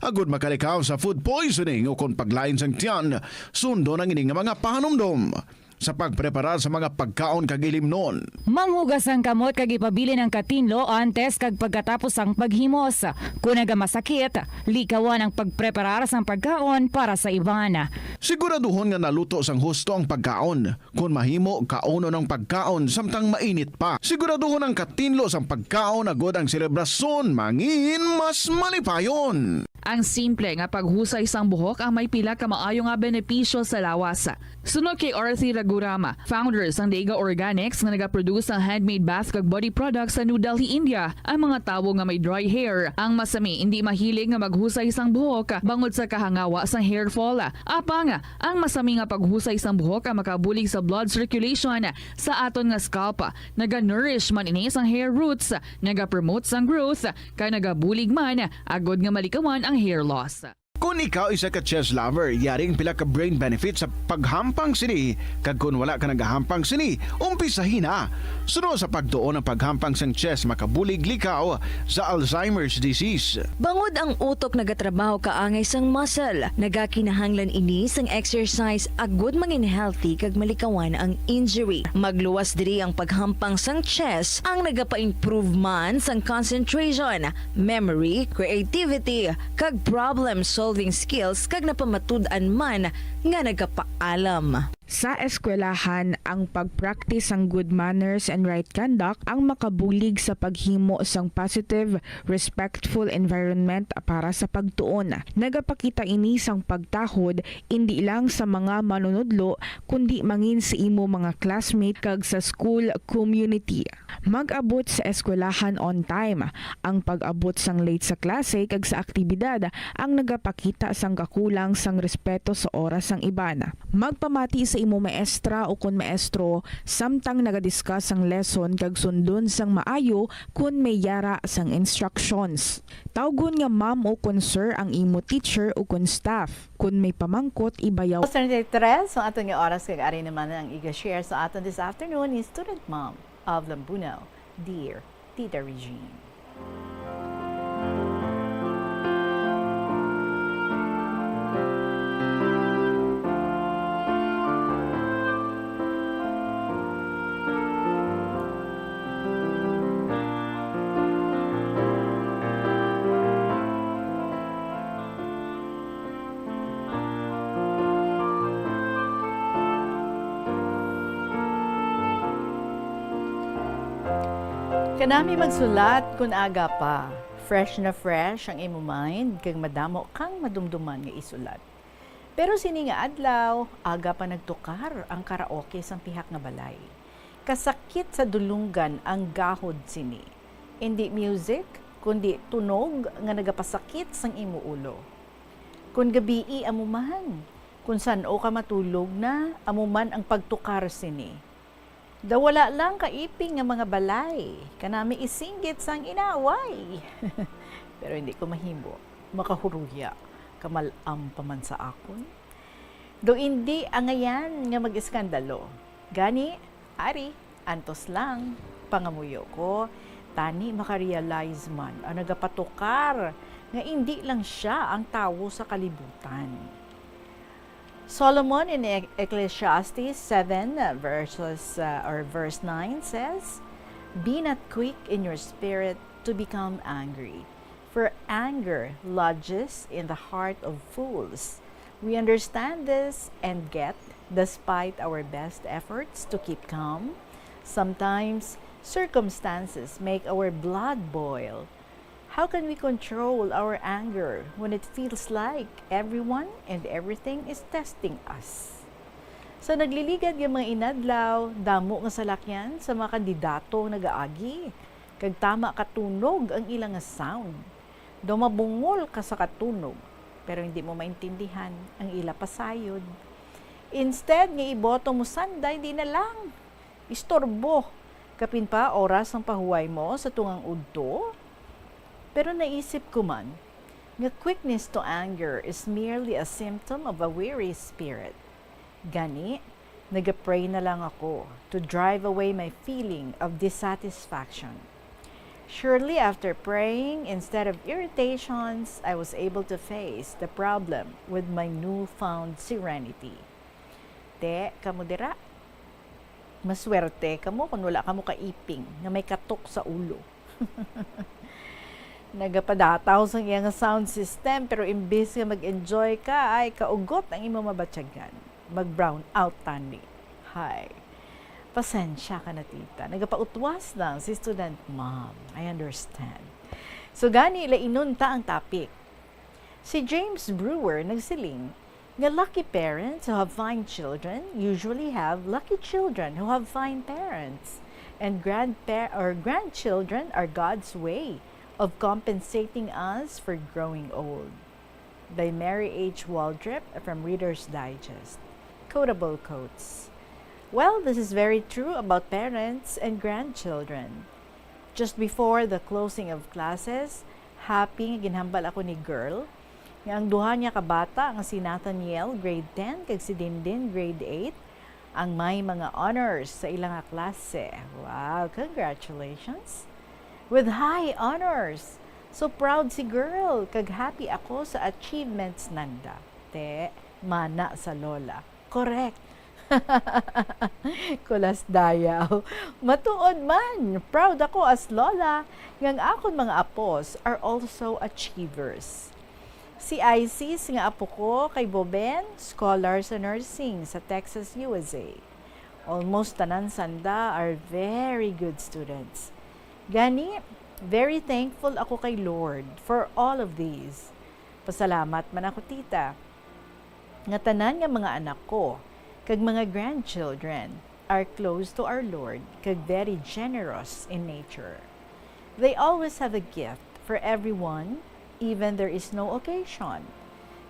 Agud makalikaw sa food poisoning o kon paglain sang tiyan, sundon ang ini nga mga pahanumdom sa pagpreparar sa mga pagkaon kag ilimnon. Manghugas ang kamot kag ipabilin ang katinlo antes kag pagkatapos sang paghimos. Kon nagamasakit, likawan ang pagpreparar sang pagkaon para sa iban. Siguraduhon nga naluto sang husto ang pagkaon. Kon mahimo, kaunon ang pagkaon samtang mainit pa. Siguraduhon ang katinlo sang pagkaon agud ang selebrasyon mangin mas malipayon. Ang simple nga paghusay sang buhok ang may pila ka maayo nga benepisyo sa lawas. Suno kay Arthi Raghuram, founder sang Dega Organics nga nagaproduce sang handmade bath kag body products sa New Delhi, India, ang mga tawo nga may dry hair, ang masami indi mahilig nga maghusay sang buhok bangod sa kahangawa sang hair fall. Apang, ang masami nga paghusay sang buhok ang makabulig sa blood circulation sa aton nga scalp. Naga-nourish man ini sang hair roots, nagapromote sang growth, kag nagabulig man agud nga malikawan ang hair loss. Kon ikaw isa ka chess lover, yari ang pila ka brain benefits sa paghampang sini, kag kon wala ka nagahampang sini, umpisahi na. Suno sa pagtuon, ang paghampang sang chess makabulig likaw sa Alzheimer's disease. Bangod ang utok nagatrabaho kaangay sang muscle, nagakinahanglan ini sang exercise agud mangin healthy kag malikawan ang injury. Magluwas diri ang paghampang sang chess, ang nagapa-improve man sang concentration, memory, creativity, kag problem-solving skills, kag napamatud-an man nga nagapaalam. Sa eskwelahan, ang pagpraktis sang good manners and right conduct ang makabulig sa paghimo sang positive, respectful environment para sa pagtuon. Nagapakita ini sang pagtahod indi lang sa mga manunudlo, kundi mangin sa imo mga classmate kag sa school community. Mag-abot sa eskwelahan on time. Ang pag-abot sang late sa klase kag sa aktibidad ang nagapakita sang kakulang sang respeto sa oras sang iban. Magpamati sa imo maestra o kon maestro samtang nagadiscuss ang lesson kag sundon sang maayo kon may yara sang instructions. Tawgon nga ma'am o kon sir ang imo teacher o kon staff. Kon may pamangkot, ibayaw. Alas treinta y tres ang aton nga oras, kag ari naman ang iga-share sa aton this afternoon ni Student Mom of Lambuno, Dear Tita Regine. Kanami magsulat kon aga pa. Fresh na fresh ang imo mind kag madamo kang madumduman nga isulat. Pero sini nga adlaw, aga pa nagtukar ang karaoke sang pihak nga balay. Kasakit sa dulunggan ang gahod sini. Indi music, kundi tunog nga nagapasakit sang imo ulo. Kon gabii, amo man. Kon san-o ka matulog na, amo man ang pagtukar sini. Daw wala lang kaiping nga mga balay, kanami isinggit sang inaway. Pero hindi ko mahimo, makahuruya, kamal-am pa man sa akon. Daw indi angayan nga mag-iskandalo. Gani, ari, antos lang, pangamuyo ko, tani makarealize man ang nagapatukar nga indi lang sia ang tawo sa kalibutan. Solomon in E-, Ecclesiastes seven, uh, verses, uh, or verse nine says, "Be not quick in your spirit to become angry, for anger lodges in the heart of fools." We understand this, and yet, despite our best efforts to keep calm, sometimes circumstances make our blood boil. How can we control our anger when it feels like everyone and everything is testing us? Sa nagliligad nga mga inadlaw, damo nga salakyan sa mga kandidato nagaagi, kag tama ka tunog ang ila nga sound. Daw mabungol ka sa katunog, pero hindi mo maintindihan ang ila pasayod. Instead nga iboto mo sanday, di na lang. Istorbo. Kapin pa, oras ang pahuway mo sa tungang udto. Pero naisip ko man nga quickness to anger is merely a symptom of a weary spirit. Gani, nagapray na lang ako to drive away my feeling of dissatisfaction. Surely, after praying, instead of irritations, I was able to face the problem with my newfound serenity. Te, kamo dira. Maswerte kamo kon wala kamo kaiping nga may katok sa ulo. Nagapadataw sang iya nga sound system, pero imbis nga mag-enjoy ka, ay kaugot ang imo mabatyagan. Mag-brown out tani. Hay. Pasensya ka na, tita. Nagapautwas lang si student mom. I understand. So, gani, lainon ta ang topic. Si James Brewer nagsiling nga lucky parents who have fine children usually have lucky children who have fine parents. And grandpa-, or grandchildren are God's way of compensating us for growing old. By Mary H. Waldrep from Reader's Digest. Quotable quotes. Well, this is very true about parents and grandchildren. Just before the closing of classes, happy nga ginhambal ako ni Girl nga ang duha niya ka bata nga si Nathaniel, grade ten, kag si Dindin, grade eight, ang may mga honors sa ila nga klase. Wow, congratulations! With high honors! So proud si girl, kag happy ako sa achievements nanda. Te, mana sa lola. Correct. Kulas dayaw. Matuod man, proud ako as lola nga ang akon mga apos are also achievers. Si Isis nga apo ko kay Boben, scholar sa nursing sa Texas, U S A. Almost tanan sanda are very good students. Gani, very thankful ako kay Lord for all of these. Pasalamat man ako, tita, nga tanan nga mga anak ko kag mga grandchildren are close to our Lord kag very generous in nature. They always have a gift for everyone, even there is no occasion.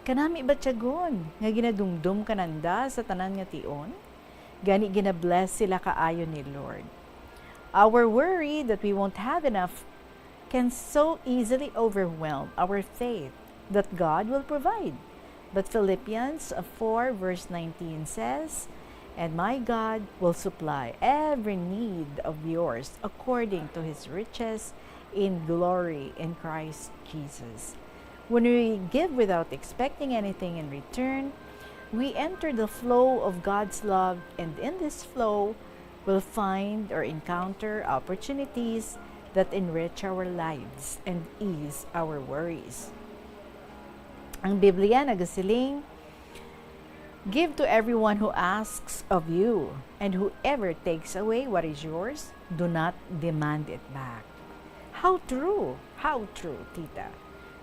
Kanami batyagon nga ginadumdom ka nanda sa tanan nga tion? Gani ginabless sila kaayo ni Lord. Our worry that we won't have enough can so easily overwhelm our faith that God will provide. But Philippians four verse nineteen says, "And my God will supply every need of yours according to his riches in glory in Christ Jesus." When we give without expecting anything in return, we enter the flow of God's love, and in this flow, will find or encounter opportunities that enrich our lives and ease our worries. Ang Biblia nagasiling, "Give to everyone who asks of you, and whoever takes away what is yours, do not demand it back." How true! How true, tita.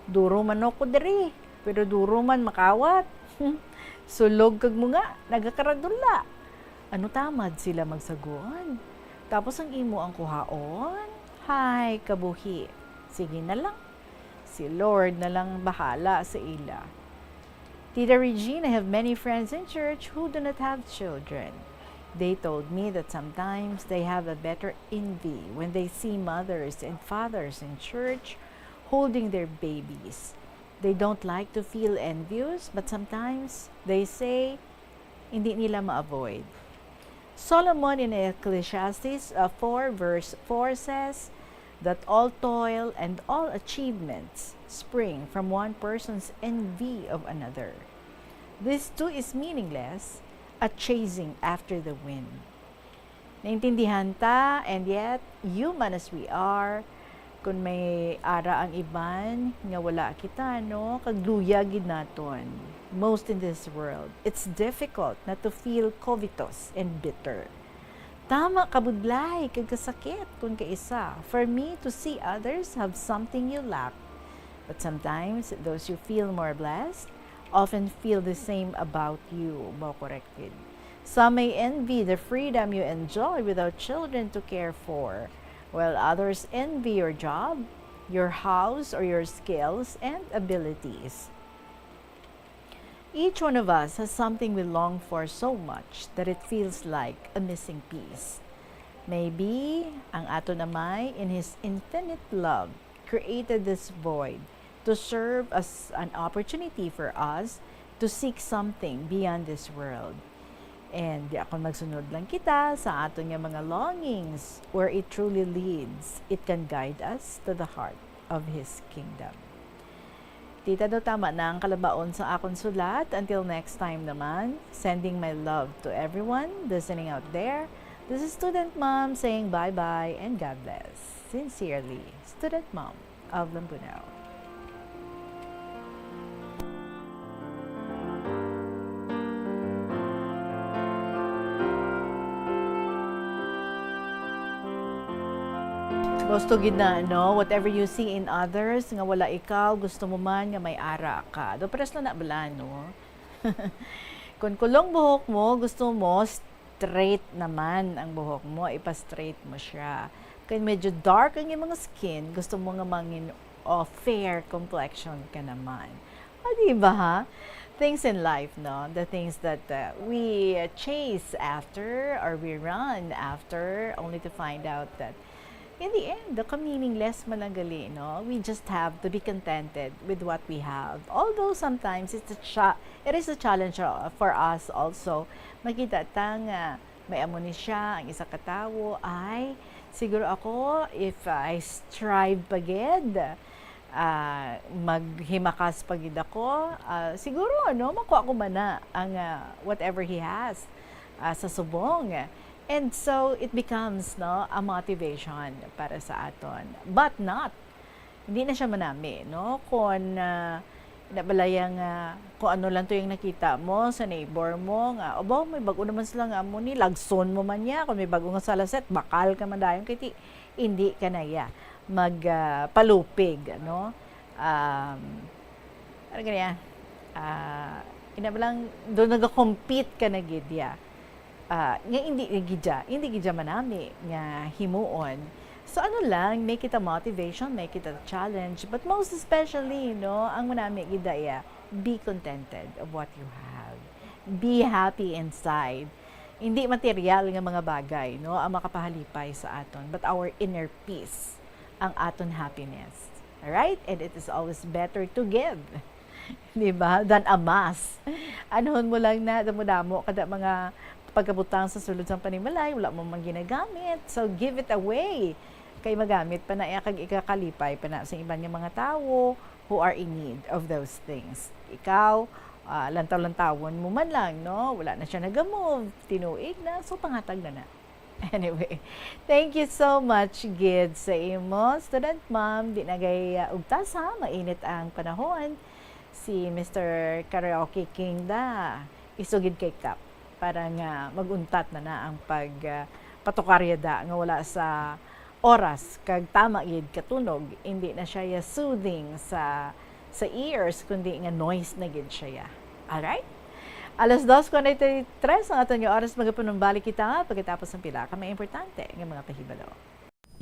Duro man ako diri, pero duro man makawat. Sulog kag mo nga, nagakaradula. Ano tamad sila magsagon? Tapos ang imo ang kuhaon? Hay, kabuhi. Sige na lang. Si Lord na lang bahala sa ila. Tita Regina, I have many friends in church who do not have children. They told me that sometimes they have a better envy when they see mothers and fathers in church holding their babies. They don't like to feel envious, but sometimes they say, hindi nila ma-avoid. Solomon in Ecclesiastes, uh, four verse four says that all toil and all achievements spring from one person's envy of another. This too is meaningless, a chasing after the wind. Naintindihan ta, and yet, human as we are, kun may ara ang iban nga wala kita, no, kag luya gid naton. Most in this world, it's difficult not to feel covetous and bitter. Tama kabudlay kag kasakit kun kaisa for me to see others have something you lack. But sometimes, those who feel more blessed often feel the same about you. Mao correct gid. Some may envy the freedom you enjoy without children to care for, while others envy your job, your house, or your skills and abilities. Each one of us has something we long for so much that it feels like a missing piece. Maybe ang aton Amay, in His infinite love, created this void to serve as an opportunity for us to seek something beyond this world. And kung magsunod lang kita sa aton nga mga longings, where it truly leads, it can guide us to the heart of His kingdom. Tita, do tama na ang kalabaon sa akon sulat. Until next time naman, sending my love to everyone listening out there. This is Student Mom saying bye-bye and God bless. Sincerely, Student Mom of Lambunao. Gusto gid na, no? Whatever you see in others nga wala ikaw, gusto mo man nga may ara ka. Do, pares lang na bala, no? Kung kulong buhok mo, gusto mo straight naman ang buhok mo, ipa-straight mo siya. Kung medyo dark ang imong skin, gusto mo nga mangin, o fair complexion ka naman. O, di ba, ha? Things in life, no? The things that, uh, we chase after or we run after, only to find out that In the end, the meaningless man lang gali, no? We just have to be contented with what we have. Although sometimes it's a cha-, it is a challenge, uh, for us also. Makita ta nga may amo ni siya, ang isa ka tawo, ay, siguro ako, if I strive pa gid, ah, maghimakas pa gid ako, ah, siguro, no, makuha ko man na ang, ah, whatever he has, ah, sa subong. And so, it becomes, no, a motivation para sa aton. But not, hindi na siya manami, no? Kung, ah, nabalaya nga kung ano lang to yung nakita mo sa neighbor mo, nga, "Aba, may bago naman sila nga amo ni, lagson mo man niya. Kung may bago nga salaset, bakal ka man dayon." Kay ti-, hindi ka na iya mag, ah, palupig, no? Um, ano ka niya? Ah, ina ba lang, doon nag-compete ka na gid, ya. Ah, nga hindi na gid siya, hindi gid siya manami nga himuon. So, ano lang, make it a motivation, make it a challenge. But most especially, no, ang manami gid, ya, be contented of what you have. Be happy inside. Hindi material nga mga bagay, no, ang makapahalipay sa aton, but our inner peace ang aton happiness. Alright? And it is always better to give, di ba, than amass. Anhon mo lang na damo-damo kada mga pagkabutang sa sulod sang panimalay, wala mo man ginagamit. So, give it away. Kay magamit pa na iya kag ikakalipay pa na sa iban nga mga tawo who are in need of those things. Ikaw, ah, lantaw-lantawon mo man lang, no? Wala na siya naga-move, tinuig na, so pangatag na na. Anyway, thank you so much gid sa imo, student ma'am. Di na gay, ah, ugtas, ha, mainit ang panahon. Si Mister Karaoke King da, isugid kay Kap para nga mag-untat na na ang pag, ah, patukarya da nga wala sa oras kag tama gid katunog, hindi na siya ya soothing sa, sa ears, kundi nga noise na gid siya ya. Alright? Alas dos kuwarenta y tres ang aton nga oras, magapanumbalik kita pagkatapos ng pila ka mga importante nga mga pahibalo.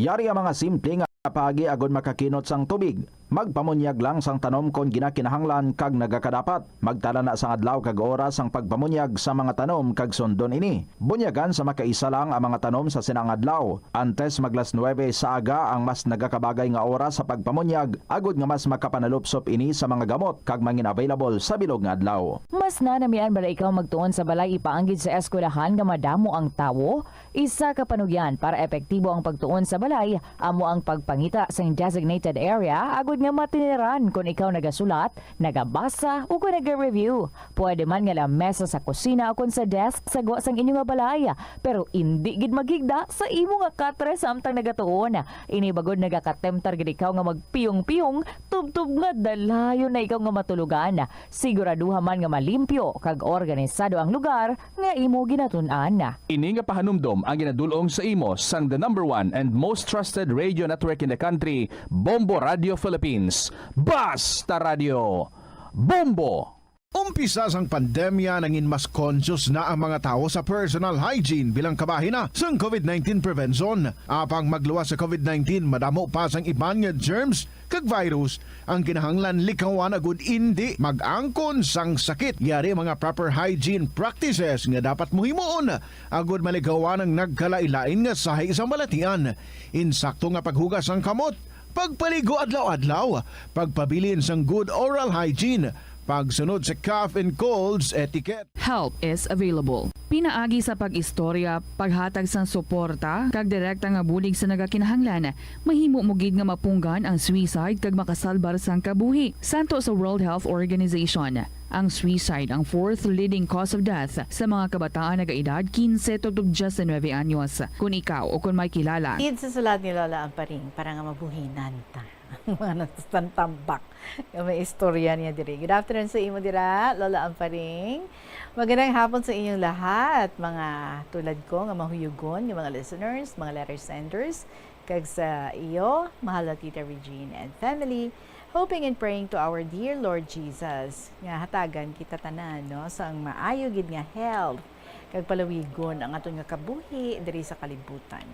Yari ang mga simple nga paagi agud makakinot sang tubig. Magpamunyag lang sang tanom kon ginakinahanglan kag nagakadapat. Magtala na sang adlaw kag oras sang pagpamunyag sa mga tanom kag sundon ini. Bunyagan sa makaisa lang ang mga tanom sa sina nga adlaw, antes mag las nuwebe sa aga ang mas nagakabagay nga oras sa pagpamunyag, agud nga mas makapanalupsop ini sa mga gamot kag mangin available sa bilog nga adlaw. Mas nanamian bala ikaw magtuon sa balay ipaanggid sa eskwelahan nga madamo ang tawo? Isa ka panugyan para epektibo ang pagtuon sa balay amo ang pagpangita sing designated area agud nga matiniran kon ikaw nagasulat, nagabasa, o kon naga-review. Pwede man nga lamesa sa kusina o kon sa desk sa gwa sang inyo nga balay, pero indi gid maghigda sa imo nga katre samtang nagatuon. Ini bagod nagakatemtar gid ikaw nga magpiyong-piyong tubtob nga dalayon na ikaw nga matulogan. Siguraduha man nga malimpyo kag organisado ang lugar nga imo ginatun-an. Ini nga pahanumdom ang ginadul-ong sa imo sang the number one and most trusted radio network in the country, Bombo Radio Philippines. Basta Radio, Bombo! Umpisa sang pandemya, nangin mas conscious na ang mga tawo sa personal hygiene bilang kabahin na sang covid nineteen prevention. Apang magluwas sa covid nineteen, madamo pa sang iban nga germs kag virus ang kinahanglan likawan agud indi mag-angkon sang sakit. Yari ang mga proper hygiene practices nga dapat mo himuon agud malikawan ang nagkalain-lain nga sahi sang balatian. Insakto nga paghugas sang kamot, pagpaligo adlaw-adlaw, pagpabilin sang good oral hygiene, pagsunod sa cough and colds etiquette. Help is available. Pinaagi sa pag-istorya, paghatag sang suporta, kag direkta nga bulig sa nagakinahanglan, mahimo mo gid nga mapunggan ang suicide kag makasalbar sang kabuhi. Santo sa World Health Organization, ang suicide ang fourth leading cause of death sa mga kabataan nagaedad kinse tubtob diyes nuebe anyos. Kon ikaw o kon may kilala. Id sa sulat ni Lola Amparing para nga mabuhinan ta ang mga natutang tambak nga may istorya niya diri. Good afternoon sa imo dira, Lola Amparing. Magandang hapon sa inyong lahat, mga tulad ko nga mahuyugon, nga mga listeners, mga letter senders, kag sa iyo, mahal na Tita Regine and family. Hoping and praying to our dear Lord Jesus nga hatagan kita tanan, no, sang maayo gid nga health kag palawigon ang aton nga kabuhi diri sa kalibutan.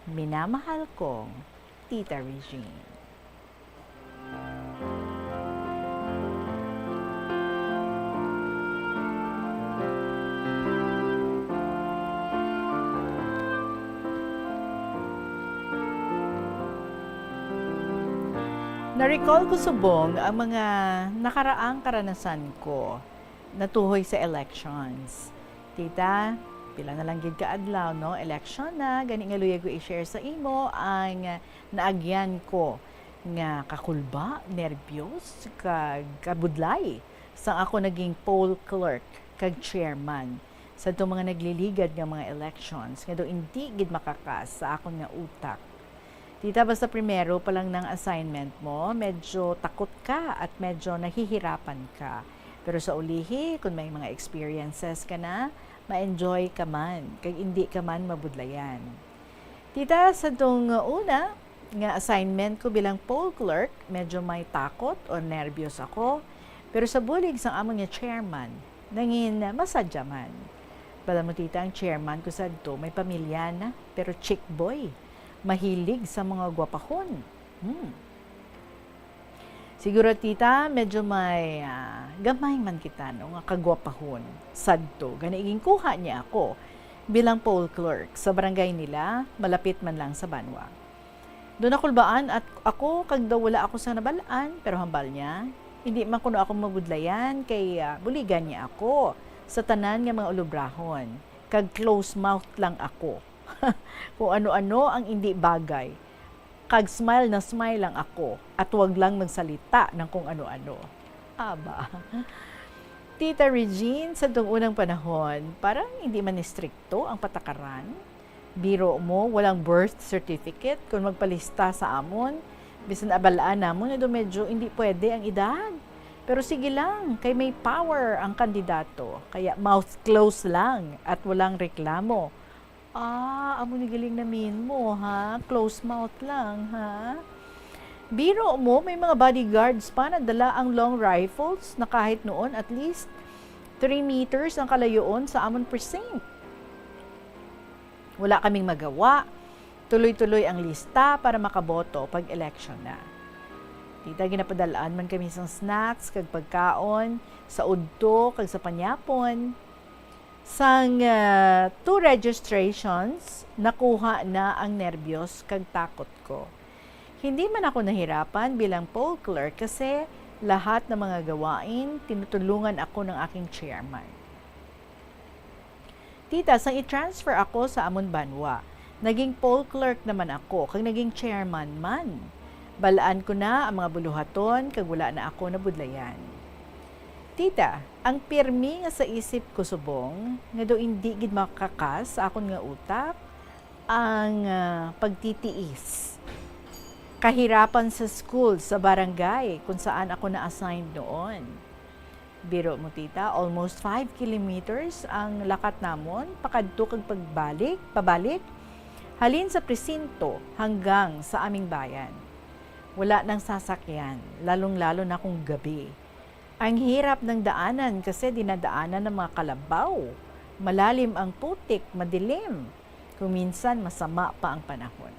Minamahal kong Tita Regine. Na-recall ko subong ang mga nakaraang karanasan ko natuhoy sa elections. Tita, pila na lang gid ka adlaw, no? Election na, gani nga luyag ko i-share sa imo ang naagyan ko nga kakulba, nerbyos, kag kabudlay sang ako naging poll clerk kag chairman sa mga nagliligad nga mga elections nga daw indi gid makakas sa akon nga utak. Tita, basta primero pa lang nang assignment mo, medyo takot ka at medyo nahihirapan ka. Pero sa ulihi, kung may mga experiences ka na, ma-enjoy ka man, kag indi ka man mabudlayan. Tita, sa tong una nga assignment ko bilang poll clerk, medyo may takot o nervyos ako. Pero sa bulig sang amon nga chairman, nangin masadya man. Bala mo, tita, ang chairman ko sadto may pamilya na, pero chick boy. Mahilig sa mga gwapahon. Hmm. Siguro, tita, medyo may, ah, gamay man kita, no, nga kagwapahon sadto. Gani, ginkuha niya ako bilang poll clerk sa barangay nila, malapit man lang sa banwa. Doon ako kulbaan at ako kag daw wala ako sa nabalaan, pero hambal niya, hindi man kuno ako mabudlayan kay, ah, buligan niya ako sa tanan nga mga ulubrahon, kag close mouth lang ako. Kung ano-ano ang hindi bagay, kag smile na smile lang ako at wag lang magsalita ng kung ano-ano. Aba. Tita Regine, sa tong unang panahon, parang hindi man estrikto ang patakaran. Biro mo, walang birth certificate kung magpalista sa amon. Bisan abalaan namon nga daw medyo hindi pwede ang edad. Pero sige lang, kay may power ang kandidato. Kaya mouth close lang at walang reklamo. Ah, amo ni galing namin mo, ha? Close mouth lang, ha? Biro mo, may mga bodyguards pa na dala ang long rifles na kahit noon at least three meters ang kalayoon sa amon precinct. Wala kaming magawa. Tuloy-tuloy ang lista para makaboto pag election na. Tita, ginapadalaan man kami sang snacks kag pagkaon sa udto kag sa panyapon. Sang, ah, two registrations, nakuha na ang nerbyos kag takot ko. Hindi man ako nahirapan bilang poll clerk kasi lahat ng mga gawain tinutulungan ako ng aking chairman. Tita, sang i-transfer ako sa amon banwa, naging poll clerk naman ako kag naging chairman man. Balaan ko na ang mga buluhaton kag wala na ako nabudlayan. Tita, ang pirmi nga sa isip ko subong nga daw indi gid makakas sa akon nga utak ang, ah, pagtitiis. Kahirapan sa school sa barangay kung saan ako na-assigned noon. Biro mo, tita, almost five kilometers ang lakat namon, pakadto kag pagbalik, pabalik, halin sa presinto hanggang sa aming bayan. Wala nang sasakyan, lalong-lalo na kung gabi. Ang hirap ng daanan kasi dinadaanan ng mga kalabaw. Malalim ang putik, madilim. Kung minsan, masama pa ang panahon.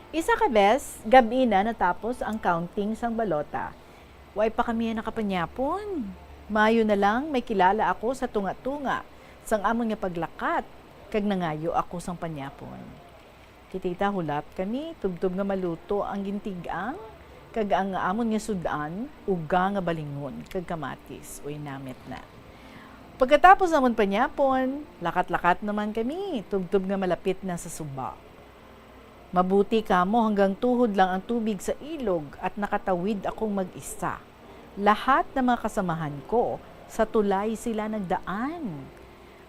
Isa ka bes, gab-i na natapos ang counting sang balota. Way pa kami nakapanyapon. Maayo na lang may kilala ako sa tunga-tunga sang amon nga paglakat, kag nangayo ako sang panyapon. Kitita, hulat kami, tubtob nga maluto ang gintigang, kag ang amon nga sud-an, uga nga balingon, kag kamatis, uy, namit na. Pagkatapos amon panyapon, lakat-lakat naman kami, tubtob nga malapit na sa suba. Mabuti kamo hanggang tuhod lang ang tubig sa ilog at nakatawid akong mag-isa. Lahat ng mga kasamahan ko, sa tulay sila nagdaan.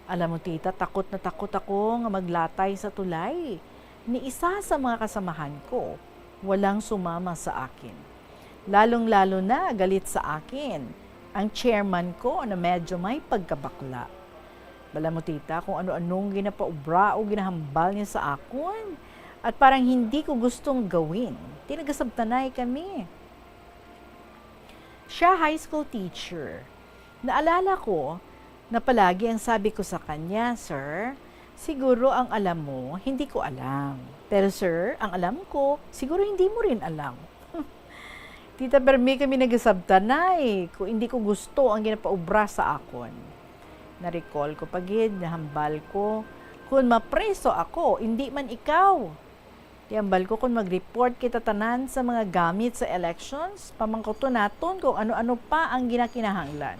Alam mo, tita, takot na takot ako nga maglatay sa tulay. Ni isa sa mga kasamahan ko, walang sumama sa akin. Lalong-lalo na galit sa akin ang chairman ko na medyo may pagkabakla. Bala mo, tita, kung ano-anong ginapaubra o ginahambal niya sa akon at parang hindi ko gustong gawin. Ti nagasabtanay kami. Siya high school teacher. Naalala ko na palagi ang sabi ko sa kanya, "Sir, siguro ang alam mo, hindi ko alam. Pero sir, ang alam ko, siguro hindi mo rin alam." Tita, permi kami nagasabtanay kung hindi ko gusto ang ginapaubra sa akon. Na-recall ko pa gid, nahambal ko, "Kung mapreso ako, indi man ikaw." Hambal ko, kung mag-report kita tanan sa mga gamit sa elections, pamangkuton naton kung ano-ano pa ang ginakinahanglan.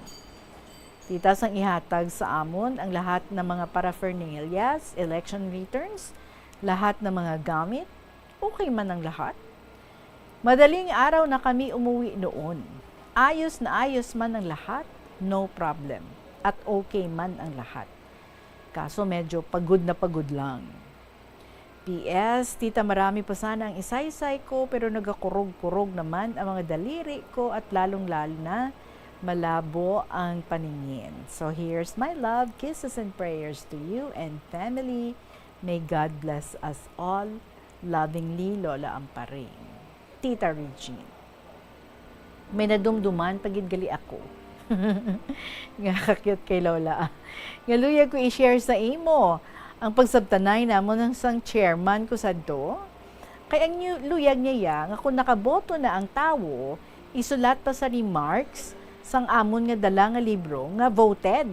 Tita, sang ihatag sa amon ang lahat ng mga paraphernalias, election returns, lahat ng mga gamit, okay man ang lahat? Madaling araw na kami umuwi noon. Ayos na ayos man ang lahat, no problem. At okay man ang lahat. Kaso medyo pagod na pagod lang. P S, tita, marami pa sana ang isaysay ko, pero nagakurog-kurog naman ang mga daliri ko at lalong-lalo na malabo ang paningin. So here's my love, kisses and prayers to you and family. May God bless us all. Lovingly, Lola Amparing. Tita Regine. May nadumduman pa gid gali ako. Nga ka-cute kay Lola, ah. Nga luyag ko i-share sa imo ang pagsabtanay namon sang chairman ko sadto. Kay ang yu-, luyag niya ya nga kung nakaboto na ang tawo, isulat pa sa remarks sang amon nga dala nga libro nga voted.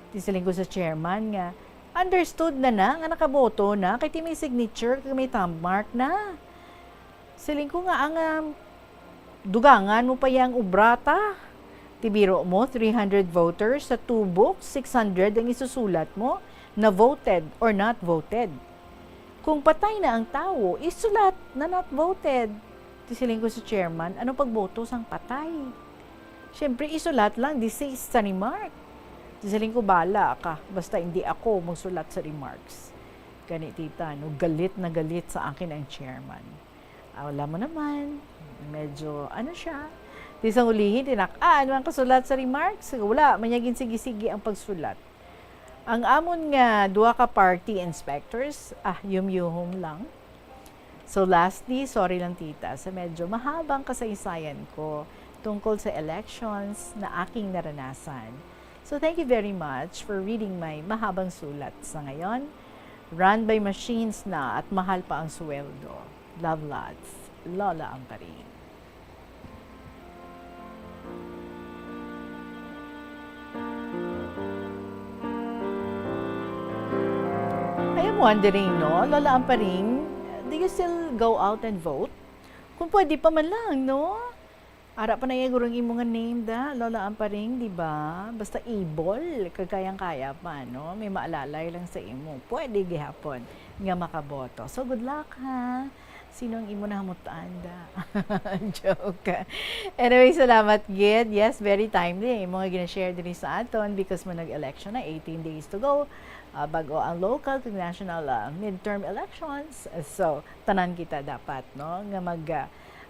Ti siling ko sa chairman nga, "Understood na na nga nakaboto na, kay ti may signature kag may thumb mark na." Siling ko nga, ang, um, dugangan mo pa yang obrata. Ti biro mo, three hundred voters, sa two books, six hundred ang isusulat mo, na voted or not voted. Kung patay na ang tawo, isulat na not voted. Ti siling ko sa chairman, "Ano pagboto sang patay?" Siyempre, isulat lang, deceased sa remark. Ti siling ko, "Bala ka, basta hindi ako magsulat sa remarks." Gani, tita, no, galit na galit sa akin ang chairman. Ah, wala mo naman. Medyo, ano siya. Di sang ulihi, tinak-, ah, ano ang kasulat sa remarks? Wala, manyagin sige-sige ang pagsulat. Ang amon nga duha ka party inspectors, ah, yumyuhom lang. So lastly, sorry lang, tita, sa medyo mahabang kasaysayan ko tungkol sa elections na aking naranasan. So thank you very much for reading my mahabang sulat sa ngayon. Run by machines na at mahal pa ang sweldo. Love lots, Lola Amparing. I am wondering, no, Lola Amparing, do you still go out and vote? Kung pwede pa man lang, no? Ara pa na iya gurang imo nga name da, Lola Amparing, di ba? Basta able, kag kayang-kaya pa, no? May maalalay lang sa imo. Pwede gihapon nga makaboto. So, good luck, ha? Sino ang imo nahamutan da? Joke. Anyway, salamat gid. Yes, very timely ang imo nga gina-share diri sa aton because mo nag-election na, eighteen days to go. Ah, bag-o ang local to national, ah, midterm elections. So, tanan kita dapat, no, nga mag, ah,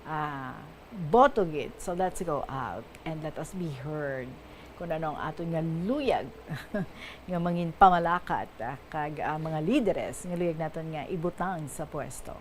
ah, boto gid. So, let's go out and let us be heard kung ano ang aton nga luyag nga mangin pamalakat, ah, kag, ah, mga lideres nga luyag naton nga ibutang sa pwesto.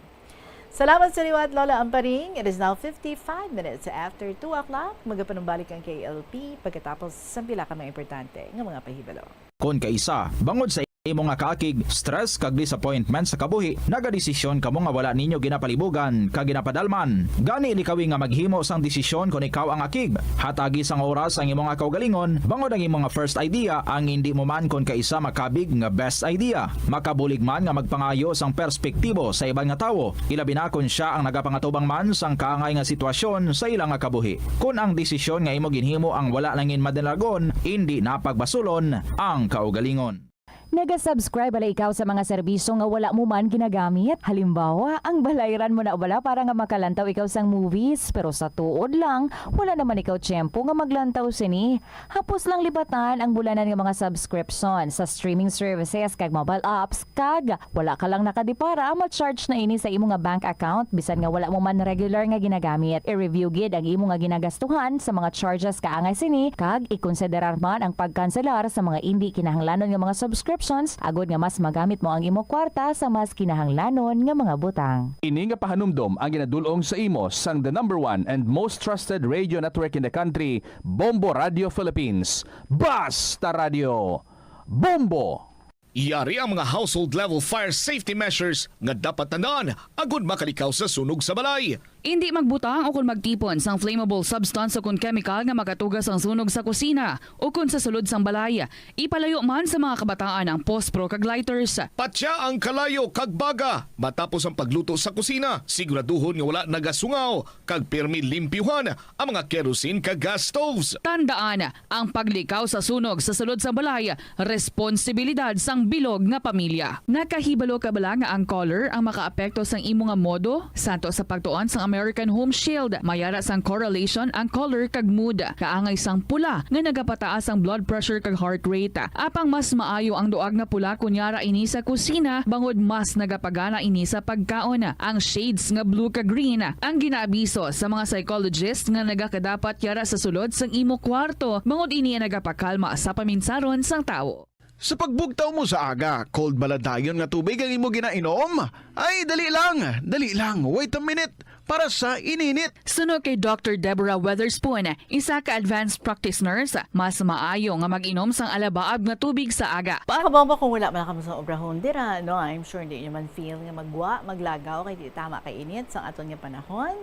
Salamat sa liwat, Lola Amparing. It is now fifty-five minutes after two o'clock. Magapanumbalik ang K L P pagkatapos sa pila ka mga importante nga mga pahibalo. Kon kaisa, bangod sa imo nga kaakig, stress kag disappointment sa kabuhi, nagadesisyon kamo nga wala ninyo ginapalibugan kag ginapadalman. Gani, likawi nga maghimo sang desisyon kon ikaw ang akig. Hatagi sang oras ang imo nga kaugalingon, bangod ang imo nga first idea ang indi mo man kon kaisa makabig nga best idea. Makabulig man nga magpangayo sang perspektibo sa iban nga tawo, ilabi na kon sia ang nagapangatubang man sang kaangay nga sitwasyon sa ila nga kabuhi. Kon ang desisyon nga imo ginhimo ang wala nangin madalagon, indi na pagbasulon ang kaugalingon. Naga-subscribe bala ikaw sa mga serbisyo nga wala mo man ginagamit? Halimbawa, ang balayran mo na bala para nga makalantaw ikaw sang movies, pero sa tuod lang, wala naman ikaw tiyempo nga maglantaw sini. Hapos lang libatan ang bulanan nga mga subscription sa streaming services kag mobile apps, kag wala ka lang nakadipara, ma-charge na ini sa imo nga bank account bisan nga wala mo man regular nga ginagamit. I-review gid ang imo nga ginagastuhan sa mga charges kaangay sini, kag ikonsiderar man ang pagkanselar sa mga indi kinahanglanon nga mga subscriptions agod nga mas magamit mo ang imo kwarta sa mas kinahanglanon nga mga butang. Ini nga pahanumdom ang ginadul-ong sa imo sang the number one and most trusted radio network in the country, Bombo Radio Philippines. Basta Radio Bombo! Yari ang mga household level fire safety measures nga dapat tandaan agud makalikaw sa sunog sa balay. Indi magbutang o kon magtipon sang flammable substance o kon kemikal nga makatuga sang sunog sa kusina o kon sa sulod sang balay. Ipalayo man sa mga kabataan ang pospro kag lighters. Patya ang kalayo kag baga matapos ang pagluto sa kusina. Siguraduhon nga wala nagasungaw kag pirmi limpyuhan ang mga kerosene kag gas stoves. Tandaan, ang paglikaw sa sunog sa sulod sang balay, responsibilidad sang bilog nga pamilya. Nakahibalo ka bala nga ang color ang makaapekto sang imo nga modo? Santo sa pagtuon sang American Home Shield, may ara sang correlation ang color kag mood. Kaangay sang pula nga nagapataas ang blood pressure kag heart rate. Apang mas maayo ang duag nga pula kon yara ini sa kusina, bangod mas nagapagana ini sa pagkaon. Ang shades nga blue kag green ang ginaabiso sa mga psychologist nga nagakadapat yara sa sulod sang imo kwarto, bangod ini ang nagapakalma sa paminsaron sang tawo. Sa pagbugtaw mo sa aga, cold bala dayon nga tubig ang imo ginainom? Ay, dali lang, dali lang, wait a minute. Para sa ininit. Suno kay Doctor Deborah Weatherspoon, isa ka advanced practice nurse, mas maayo nga mag-inom sang alabaab nga tubig sa aga. Para Kabombo, kung wala man kamo sa obrahon dira, no, I'm sure di nyo man feel nga magwa, maglagaw kay di tama kay init sang aton nga panahon.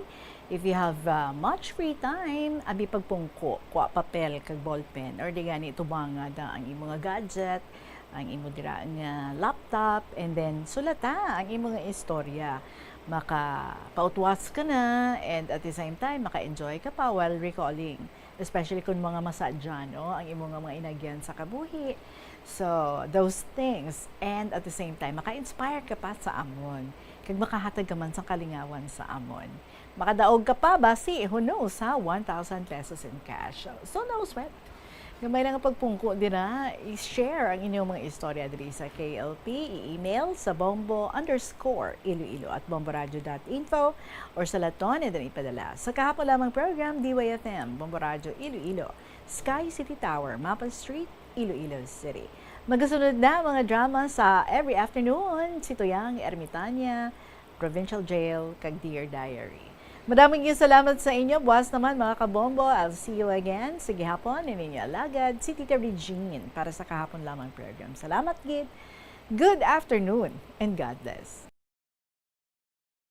If you have, uh, much free time, abi pagpungko, kwa papel kag ballpen, or di gani tubanga da ang imo nga gadget, ang imo dira nga laptop, and then sulata ang imo nga istorya. Makapautwas ka na, and at the same time, maka-enjoy ka pa while recalling. Especially kung mga masadya, no, ang imo nga mga inagyan sa kabuhi. So, those things. And at the same time, maka-inspire ka pa sa amon. Kag makahatag ka man sang kalingawan sa amon. Makadaog ka pa, basi, who knows, ha? One thousand pesos in cash. So, no sweat. Gamay lang ang pagpungko dira, i-share ang inyong mga istorya diri sa K L P, i-email sa bombo underscore iloilo at bomboradio dot info or sa laton, and then ipadala sa kahapon lamang program, D Y F M, Bombo Radio Iloilo, Sky City Tower, Mapa Street, Iloilo City. Magasunod na mga drama sa Every Afternoon, Si Tuyang Ermitania, Provincial Jail, kag Dear Diary. Madaming salamat sa inyo. Buwas naman, mga kabombo. I'll see you again sa gihapon. Ini ninyo alagad, si Tita Regine, para sa kahapon lamang program. Salamat gid. Good afternoon and God bless.